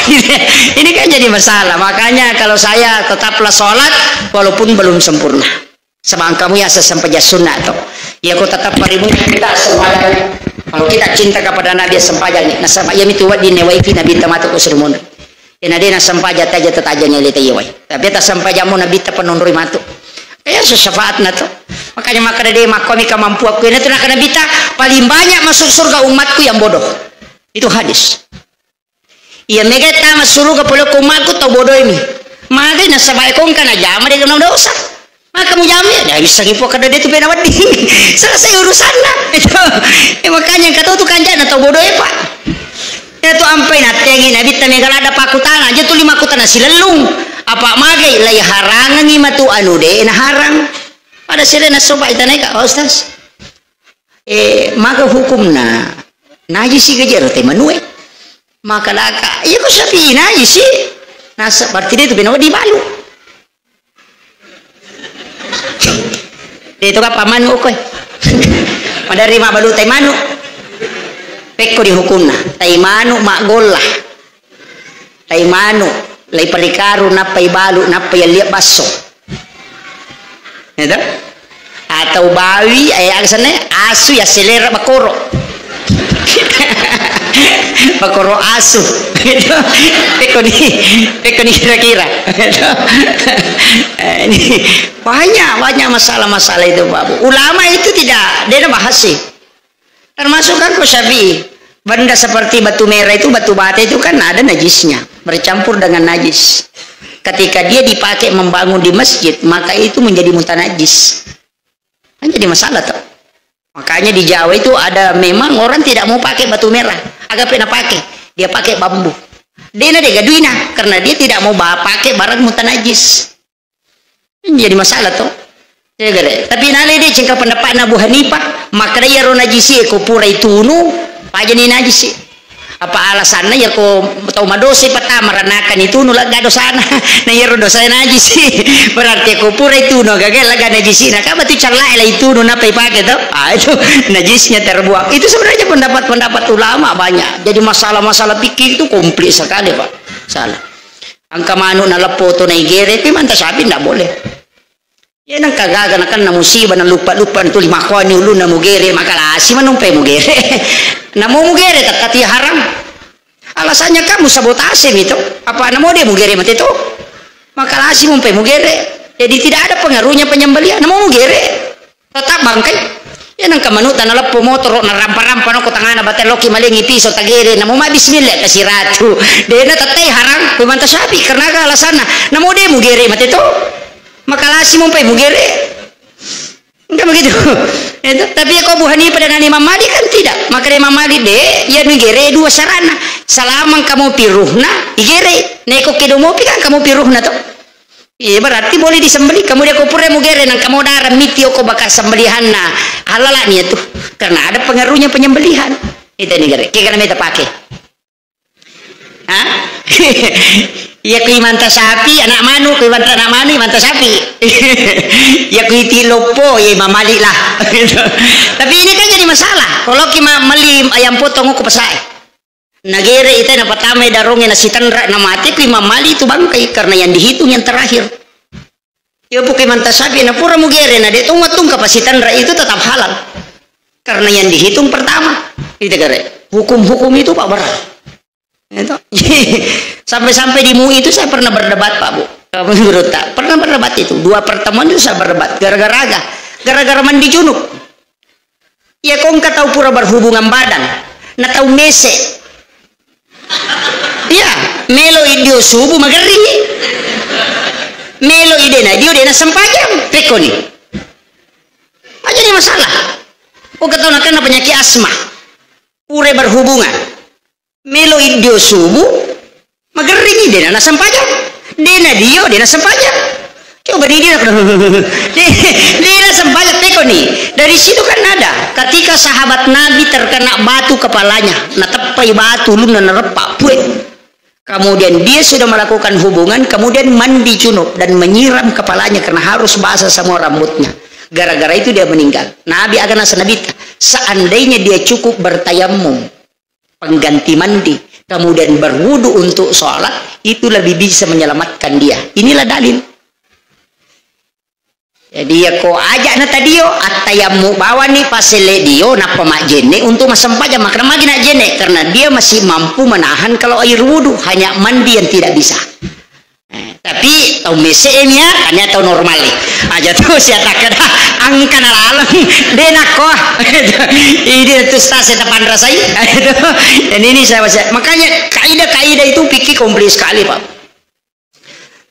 Ini kan jadi masalah. Makanya kalau saya tetaplah sholat walaupun belum sempurna. Sebab kamu ya sesempajang sunnah to. Ya ko tetap parimu kita sempajang. Kalau kita cinta kepada Nabi sempajang ni. Nasaba iya mitu wedding newaiki Nabitta matu ko surumun. Ena de' na sempajang taja tataja ngele taiwai. Tapi ta sempajammu Nabitta penonroi matu. Iya, syafaatna to. Makanya makkeda de' makkomi kemampuanku. Ena tu nakkeda Nabitta, paling banyak masuk surga umatku yang bodoh. Itu hadis. Iya, mega tama suruga pole ko umatku tau bodoimi. Magai nasaba ko engka najama de' kena dosa. Maka mujama, ya, bisa ngipu kada de' tu pena wedding. Selesai urusanna. Itu. Eh, makanya engka tau tu kanjana tau bodoh e, Pak. Iya tu ampai nattengi Nabitta mega ladda pakkutana, aja tuli makkutana silellung. Apa magai lai harangangi matu anu de' na harang. Pada sirena soba itanai ka, "Oh, Ustaz, eh, maga hukumna najisi gajero te manue?" Maka laka, "Iya ko sapi najisi." Nasa berarti de' tu pena wedding balu. Itu kapang manu koe. Maderri mabbalu tai manu. Pekko di hukumna. Tai manu maggolla. Tai manu, lai parikaru, nappai balu, nappai yalliang basso. Ya toh? Atau bawi, eh, aga senna, asu ya selera bakoro. Bakoro asu. Gitu. Pekko di, pekko di kira-kira. Gitu. Eh, ini banyak, banyak masalah-masalah itu, Pak Bu. Ulama itu tidak, dia bahas sih. Termasuk kan ko Syafi'i, benda seperti batu merah itu, batu bata itu kan ada najisnya, bercampur dengan najis. Ketika dia dipakai membangun di masjid, maka itu menjadi mutanajis. Kan jadi masalah toh. Makanya di Jawa itu ada memang orang tidak mau pakai batu merah. Aga pena pakai, dia pakai bambu. Dena de gaduina, karena dia tidak mau ba-, pakai barang mutanajis. Jadi masalah toh. Ya, gare. Tapi nale de cengka pendapatna Abu Hanifah, makkeda iyaro najisi ko pura itunu, pajani najisi. Apa alasanna ya ko tau madosa pertama ranakan itunu lega dosana. Na iyaro dosa najisi. Berarti ko pura itunu gaga lega najisi. Na kaba tu callai la itunu nappa ipake toh. Ah, itu najisnya terbuang. Itu sebenarnya pendapat-pendapat ulama banyak. Jadi masalah-masalah fikih itu komplit sekali, Pak. Salah. Engka manu naleppo to naigere, pi manta sapi ndak boleh. Ya nengka gaga nakenna musibah, naluppa-luppa tuli makkoni ulunna mugere, makalasi manumpai mugere. Namo mugere tekkati haram. Alasannya kamu sabotase mi to. Apa namo de mugere mate to? Makalasi mumpai mugere. Jadi tidak ada pengaruhnya penyembelihan. Namo mugere. Tetap bangkai. Ya nengka manutta naleppo motoro narampa-rampa noko tangana batang loki malengi piso tagere namo ma bismillah kasiratu. Dena tettai harang pemanta sapi karena aga alasanna. Namo de mugere mate to. Makalasi mumpai mugere. Enggak begitu. Itu. Tapi ya ko Abu Hanifah dengan Imam Malik kan tidak. Maka Imam Malik de, ya nigere dua sarana. Salamang kamu piruhna, igere. Neko kedo mopi kan kamu piruhna to. Iya, berarti boleh disembelih. Kamu dia ko pura mugere nang kamu darah miti oko bakar sembelihanna. Halala nia tu. Karena ada pengaruhnya penyembelihan. Itu nigere. Kira meta pakai. Hah? Iya, ku imanta sapi, anak manu, ku imanta anak manu, imanta sapi. Iya, ku iti loppo, iya, Imam Malik lah. Tapi ini kan jadi masalah. Kalau ki ma-, meli ayam potong ko pasae. Nagere ita na pertama daronge na sitenra na mate, ku Imam Malik itu bangkai karena yang dihitung yang terakhir. Iya, pokoknya manta sapi na pura mugere na de tong wattung kapasitan ra itu tetap halal. Karena yang dihitung pertama. Itu gare. Hukum-hukum itu, Pak, berat. Itu. Sampai-sampai di M U I itu saya pernah berdebat, Pak, Bu. Menurut tak pernah berdebat itu. Dua pertemuan itu saya berdebat. Gara-gara aga. Gara-gara mandi junub. Iya, kongka tau pura berhubungan badan, na tau mese. Iya, melo i dio subuh magerringi. Melo i dena dio dena sempajang. Pekoni. Aja ni masalah. Kongka tau nakena penyakit asma. Pura berhubungan. Melo i dio subuh, magerringi, dena nasempajang. Dena dio, dena sempajang. Coba ni dia, de-, dena sempajang, pekoni. Dari situ kan ada. Ketika sahabat Nabi terkena batu kepalanya, nateppai batu, ulunna nareppa, pue. Kemudian dia sudah melakukan hubungan, kemudian mandi junub dan menyiram kepalanya karena harus basah semua rambutnya. Gara-gara itu dia meninggal. Nabi akan nasa Nabi, seandainya dia cukup bertayamum, pengganti mandi, kemudian berwudu untuk sholat, itu lebih bisa menyelamatkan dia. Inilah dalil. Jadi, ya ko aja na tadio, attayammu bawani pasele dio, nappa majjenne untuk massempajang, makna magi najjenne, karena dia masih mampu menahan kalau air wudu, hanya mandi yang tidak bisa. Eh, tapi tau mese e mia, hanya tau normal e. Aja tu siatakan angka na laleng, de nakko. Ini tu stase tapanrasai. Dan ini saya, saya, makanya kaidah-kaidah itu fikih kompleks sekali, Pak.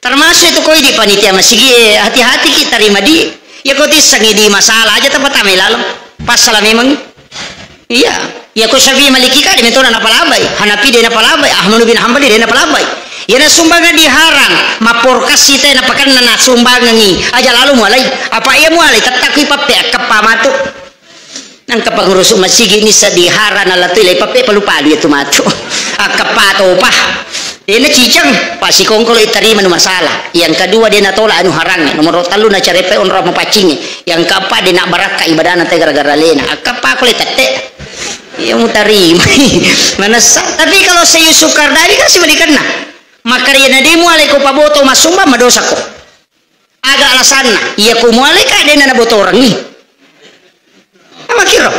Termasuk itu koi di panitia masigi, eh, hati-hati kita terima di, ya kau tissangi di masalah aja tempat ame laleng. Pasal memang. Iya. Iya, ko Syafi'i Maliki ka de metona napalabai, Hanafi de napalabai, Ahmad bin Hanbali de napalabai. Iya, na sumbangan diharang, maporkasi te napakanna na sumbangangi. Aja lalu mualai. Apa iya mualai? Tettakui pappe akkeppa matu. Nangka pengurus masigi ni sedih harana latu ilai pappe palu-palu ya tu matu. Akkeppa topa. Dena cicang, pasi kongkolo itarima nu masalah. Yang kedua dena tola anu harangnge. Nomor tellu na carepe onro mapaccingnge. Yang keempat dena barakka ibadana te gara-gara lena. Akkeppa ko le tette. Iya mutarimai. Manessa. Tapi kalau Sayyid Sukardawi kan sibalikanna. Makariana demu aleko paboto masumba madosa ko. Aga alasanna? Iya ko muale ka dena nabotorengi. Amakiro.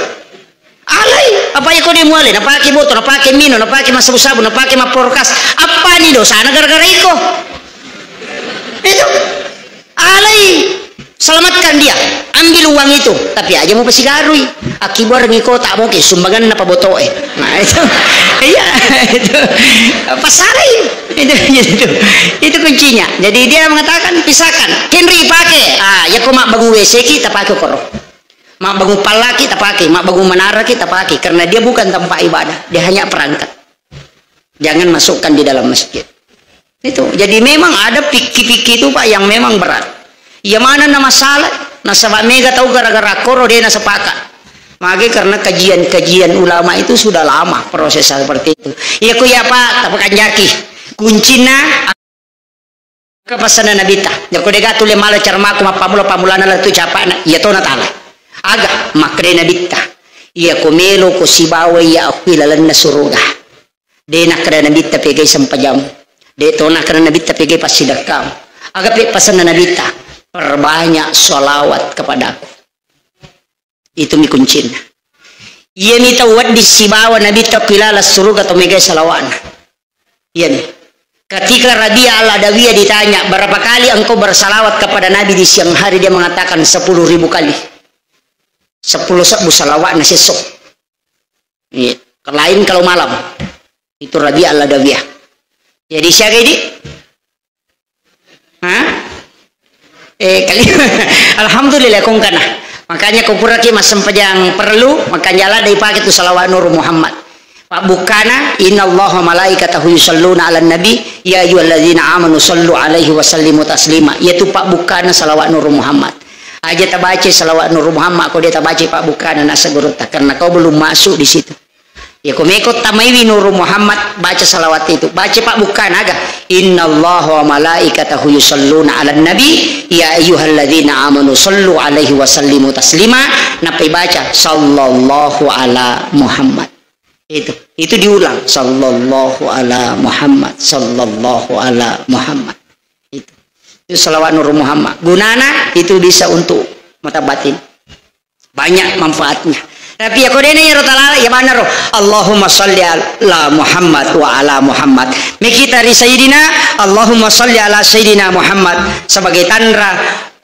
Alai, apa iya ko de muale? Napake boto, napake mino, napake massabu-sabu, napake mapporkas. Apa ni dosana gara-gara iko? Itu. Alai, selamatkan dia. Ambil uang itu. Tapi aja mau pesigarui. Akibarengi kota mungkin sumbangan apa botoe. Nah, itu. Iya, itu. Pasalai. Itu, itu. Itu kuncinya. Jadi dia mengatakan, pisahkan. Kenri pake. Ah, ya ko mabbangun W C ki, tapake koro. Mabbangun pallaki tapake, mabbangun menara ki tapake, karena dia bukan tempat ibadah, dia hanya perangkat. Jangan masukkan di dalam masjid. Itu. Jadi memang ada fikih-fikih itu, Pak, yang memang berat. Iya mana na masalah, nasaba mega tau gara-gara koro de nasepakat. Mage karena kajian-kajian ulama itu sudah lama proses seperti itu. Iya ku ya, Pak, tapakanjaki. Kuncinna Ka pasanna Nabitta, jako dega tulle mala caramaku mappammula-pammulana lettu capana, iya tona tala. Aga, makkeda Nabitta, iya ko melo ko sibawa iya akui lalenna suruga. De nakkeda Nabitta pegai sempajammu. De to nakkeda Nabitta pegai passidekkamu. Aga pe pasanna Nabitta, perbanyak salawat kepadaku. Itu mi kuncinna. Iya mi tau wedding sibawa Nabitta ku ilala suruga to megai salawatna. Iya mi. Ketika Rabi'ah Al-Adawiyah ditanya, "Berapa kali engkau bersalawat kepada Nabi di siang hari?" Dia mengatakan, "Sepuluh ribu kali." Sepuluh sebbu salawatna sesok. Iya. Lain kalau malam. Itu Rabi'ah Al-Adawiyah. Jadi siaga idi? Hah? Eh, kali. Alhamdulillah, kongkana. Makanya ko puraki massempajang perlu, makanya ala dai pake tu salawat Nur Muhammad. Pabbukkana, "Innallaha malaikatahu yusalluna 'alan nabi, ya ayyuhalladzina amanu sallu 'alaihi wa sallimu taslima." Yaitu pabbukkana salawat Nur Muhammad. Aja tabaca salawat Nur Muhammad, ko dia tabaca pabbukkana nasa gurutta, karena kau belum masuk di situ. Iya, ko meko tamaiwi Nuru Muhammad, baca salawat itu. Baca pabbukkana aga. Innallaha wa malaikatahu yusalluna 'alan nabi, ya ayyuhalladzina amanu sallu 'alaihi wa sallimu taslima. Nappai baca, "Sallallahu ala Muhammad." Itu, itu diulang, "Sallallahu ala Muhammad, sallallahu ala Muhammad." Itu. Itu salawat Nuru Muhammad. Gunana itu bisa untuk mata batin. Banyak manfaatnya. Tapi ya kodena ya rota lala ya banaro. Allahumma salli ala Muhammad wa ala Muhammad. Mekita ri Sayyidina, Allahumma salli ala Sayyidina Muhammad sebagai tanra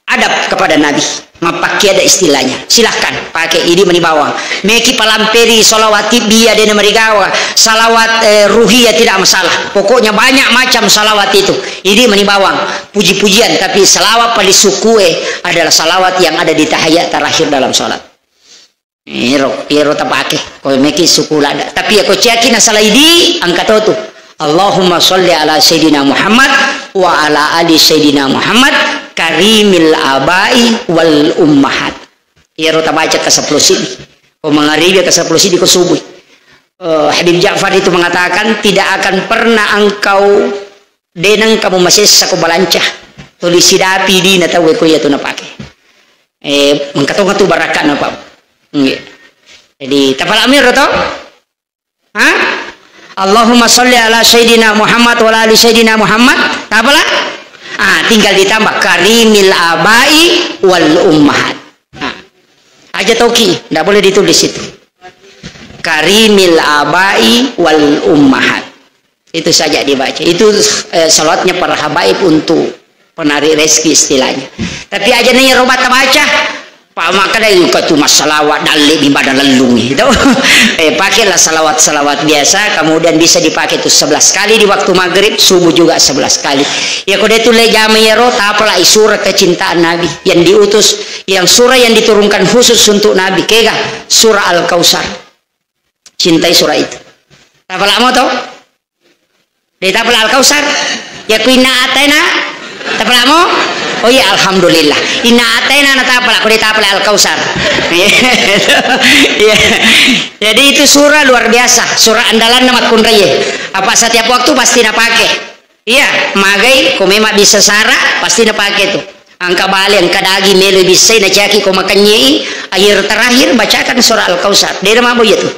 adab kepada Nabi. Mappakke ada istilahnya. Silahkan pakai idi mani bawang. Meki palamperi salawat tibbiya dena marigawa. Salawat, eh, ruhiyah tidak masalah. Pokoknya banyak macam salawat itu. Idi mani bawang. Puji-pujian, tapi salawat paling sukue adalah salawat yang ada di tahiyat terakhir dalam salat. Ero, ero tapake. Ko meki suku lada. Tapi ya ko ciaki na salaidi, angka totu. Allahumma salli ala Sayyidina Muhammad wa ala ali Sayyidina Muhammad karimil abai wal ummahat. Ero tabaca ke sepuluh sidi. Ko mangaribi ke sepuluh sidi ko subuh. Eh, Habib Ja'far itu mengatakan, "Tidak akan pernah engkau deneng kamu masessa ko balanca." Tuli sidapi dina tau ko iya tu napake. Eh, mengkatonga tu barakana, Pak. Nggih. Jadi, tapalami ro to? Ha? Allahumma salli ala Sayyidina Muhammad wa ala ali Sayyidina Muhammad. Tapala? Ah, tinggal ditambah karimil abai wal ummahat. Ah. Aja toki, ndak boleh ditulis itu. Karimil abai wal ummahat. Itu saja dibaca. Itu, eh, salawatnya para habaib untuk penarik rezeki istilahnya. Tapi aja nih robat baca. Pak, maka dari kau tu masalah dalle di badan lelung itu. Eh, pakailah salawat-salawat biasa, kemudian bisa dipakai itu sebelas kali di waktu maghrib, subuh juga sebelas kali. Ya, kode itu le jama ya ro, tapala surah kecintaan Nabi yang diutus, yang surah yang diturunkan khusus untuk Nabi. Kega, surah Al-Kautsar. Cintai surah itu. Tapala mo to? Dé' tapala Al-Kautsar? Yakko inna a'taina, tapalamo? Oh iya, alhamdulillah. Inna a'taina na tapala, ko dé' tapala Al-Kautsar. Iya. Jadi itu surah luar biasa, surah andalanna makkunraié. Apa setiap waktu pasti napake. Iya, magai ko memang bisa sara, pasti napake tu. Engka bale, engka daging melo bissai, nacaki ko makennye'i, akhir terakhir bacakan surah Al-Kautsar. Dé' namabo iya tu.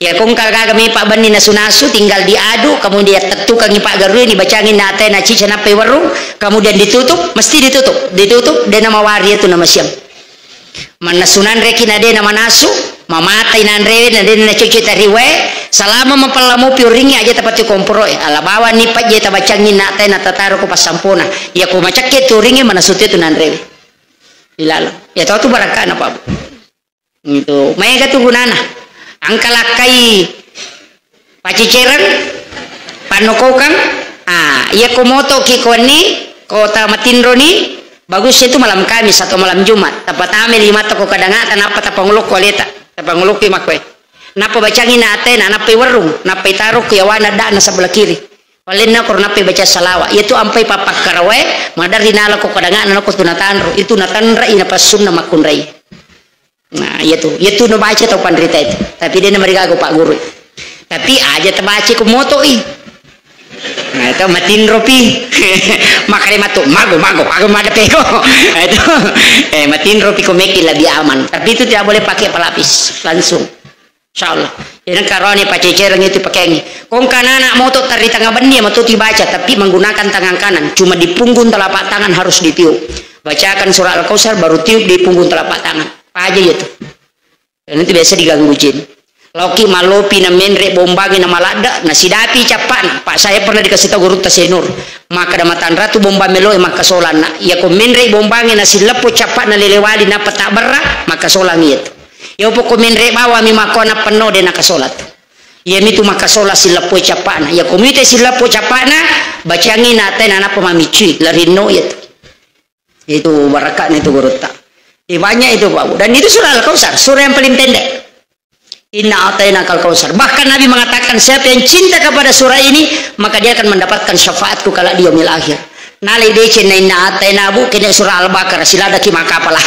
Ya, ko engka gaga mepa benni nasu-nasu, tinggal diadu, kemudian tettukangi paggarui, dibacangi inna a'taina cica nappai werrung, kemudian ditutup, mesti ditutup, ditutup, dé' namawari itu namasiang. Mannasu nanreki na dé' namanasu, mamatai nanrewe na dé' nacocok tariwae, salama mapella mopi uringnge aja tapatti komporo'e, ala bawani pajje tabacangi inna a'taina tataro ko passampona, ya ko macakke tu uringnge manasu tu nanrewe. Ilalo. Ya tau tu barakkana, Pak. Itu maega tu gunana. Engka lakkai pacicereng, pannokokang. Ah, iya ko motoki ko wenni, ko tamatinroni, bagus itu malam Kamis atau malam Jumat. Tapatame limatta ko kadangata, nappa tapangulokko aleta, tapangulokki makkoe. Nappa bacangi inna a'taina, nappai werrung, nappai taro ko yawana da'na sebelah kiri. Palenna ko nappai baca salawat. Iya tu ampai pappakkarawae, maderri nala ko kadangana nako tu natanro. Itu natanrai napassunna makkunrai. Nah, iya tu, iya tu nabaca tau panrita itu. Tapi dé' namarigaga Pak Guru. Tapi aja tabaca ko moto'i. Nah, itu matinropi. Makanya matu, mago, mago, mago, mada pego. Nah, itu, eh, matinropi ko meki lebih aman. Tapi itu tidak boleh pakai pelapis, langsung. Insya Allah. Jadi karone pacecereng itu pakaiannya. Ko engka anak moto tari tengah benni, ya, moto dibaca, tapi menggunakan tangan kanan. Cuma di punggung telapak tangan harus ditiup. Bacakan surah Al-Kautsar, baru tiup di punggung telapak tangan. Apa aja itu. Dan itu biasa diganggu jin. Laoki malopi na menre' bombangi na maladda, na sidapi cappa'na. Pak, saya pernah dikasih tahu gurutta Senur. Makkeda matanra tu bombang meloe makkasolanna. Iya ko menre' bombangi na sileppo cappa'na lelewali nappa tabberra, makkasolang iya tu. Iya pokko menre' bawami makko na penno dé' nakasolat. Iya mitu makkasola sileppo cappa'na. Iya ko mite sileppo cappa'na, bacangi inna a'taina nappa mamiccui, larinno iya tu. Itu barakatna itu gurutta. Eh, banyak itu, Pak Bu. Dan itu surah Al-Kautsar, surah yang paling pendek. Inna a'tainakal kautsar. Bahkan Nabi mengatakan, siapa yang cinta kepada surah ini, maka dia akan mendapatkan syafaatku kala di yaumil akhir. Nalai deceng na inna atai nabu kene surah Al-Baqarah, siladaki makapala.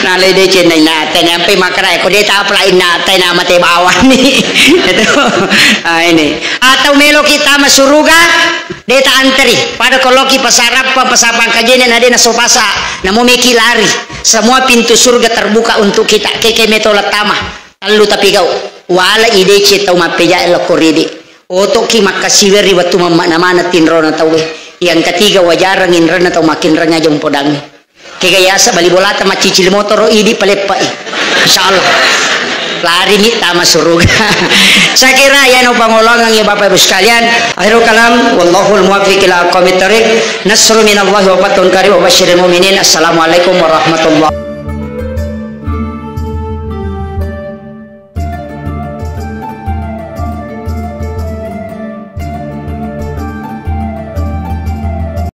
Nalai deceng na inna atai, nyampe makara ko de tapala inna atai na mate bawani. Itu. Ah, ini. Atau melo kita masuruga, de ta anteri. Pada koloki pasarappa, pasapang kajene na de na sopasa, namo meki lari. Semua pintu surga terbuka untuk kita. Keke meto letama. Tallu tapi gau. Wala idece tau mappeja lokko ridi. Otoki makkasiweri wettu mamma namana tinrona tauwe. Yang ketiga wajarang inrenna tau makinreng aja umpodangi. Kega yasa bali bolata maccicil motoro idi paleppai. Insyaallah. Lari mi tama suruga. Saya kira ya no pangolongan ya Bapak Ibu sekalian. Akhirul kalam, wallahul muwaffiq ila aqwamit thariq. Nasru minallahi wa fathun qarib wa basyiril mu'minin. Assalamualaikum warahmatullahi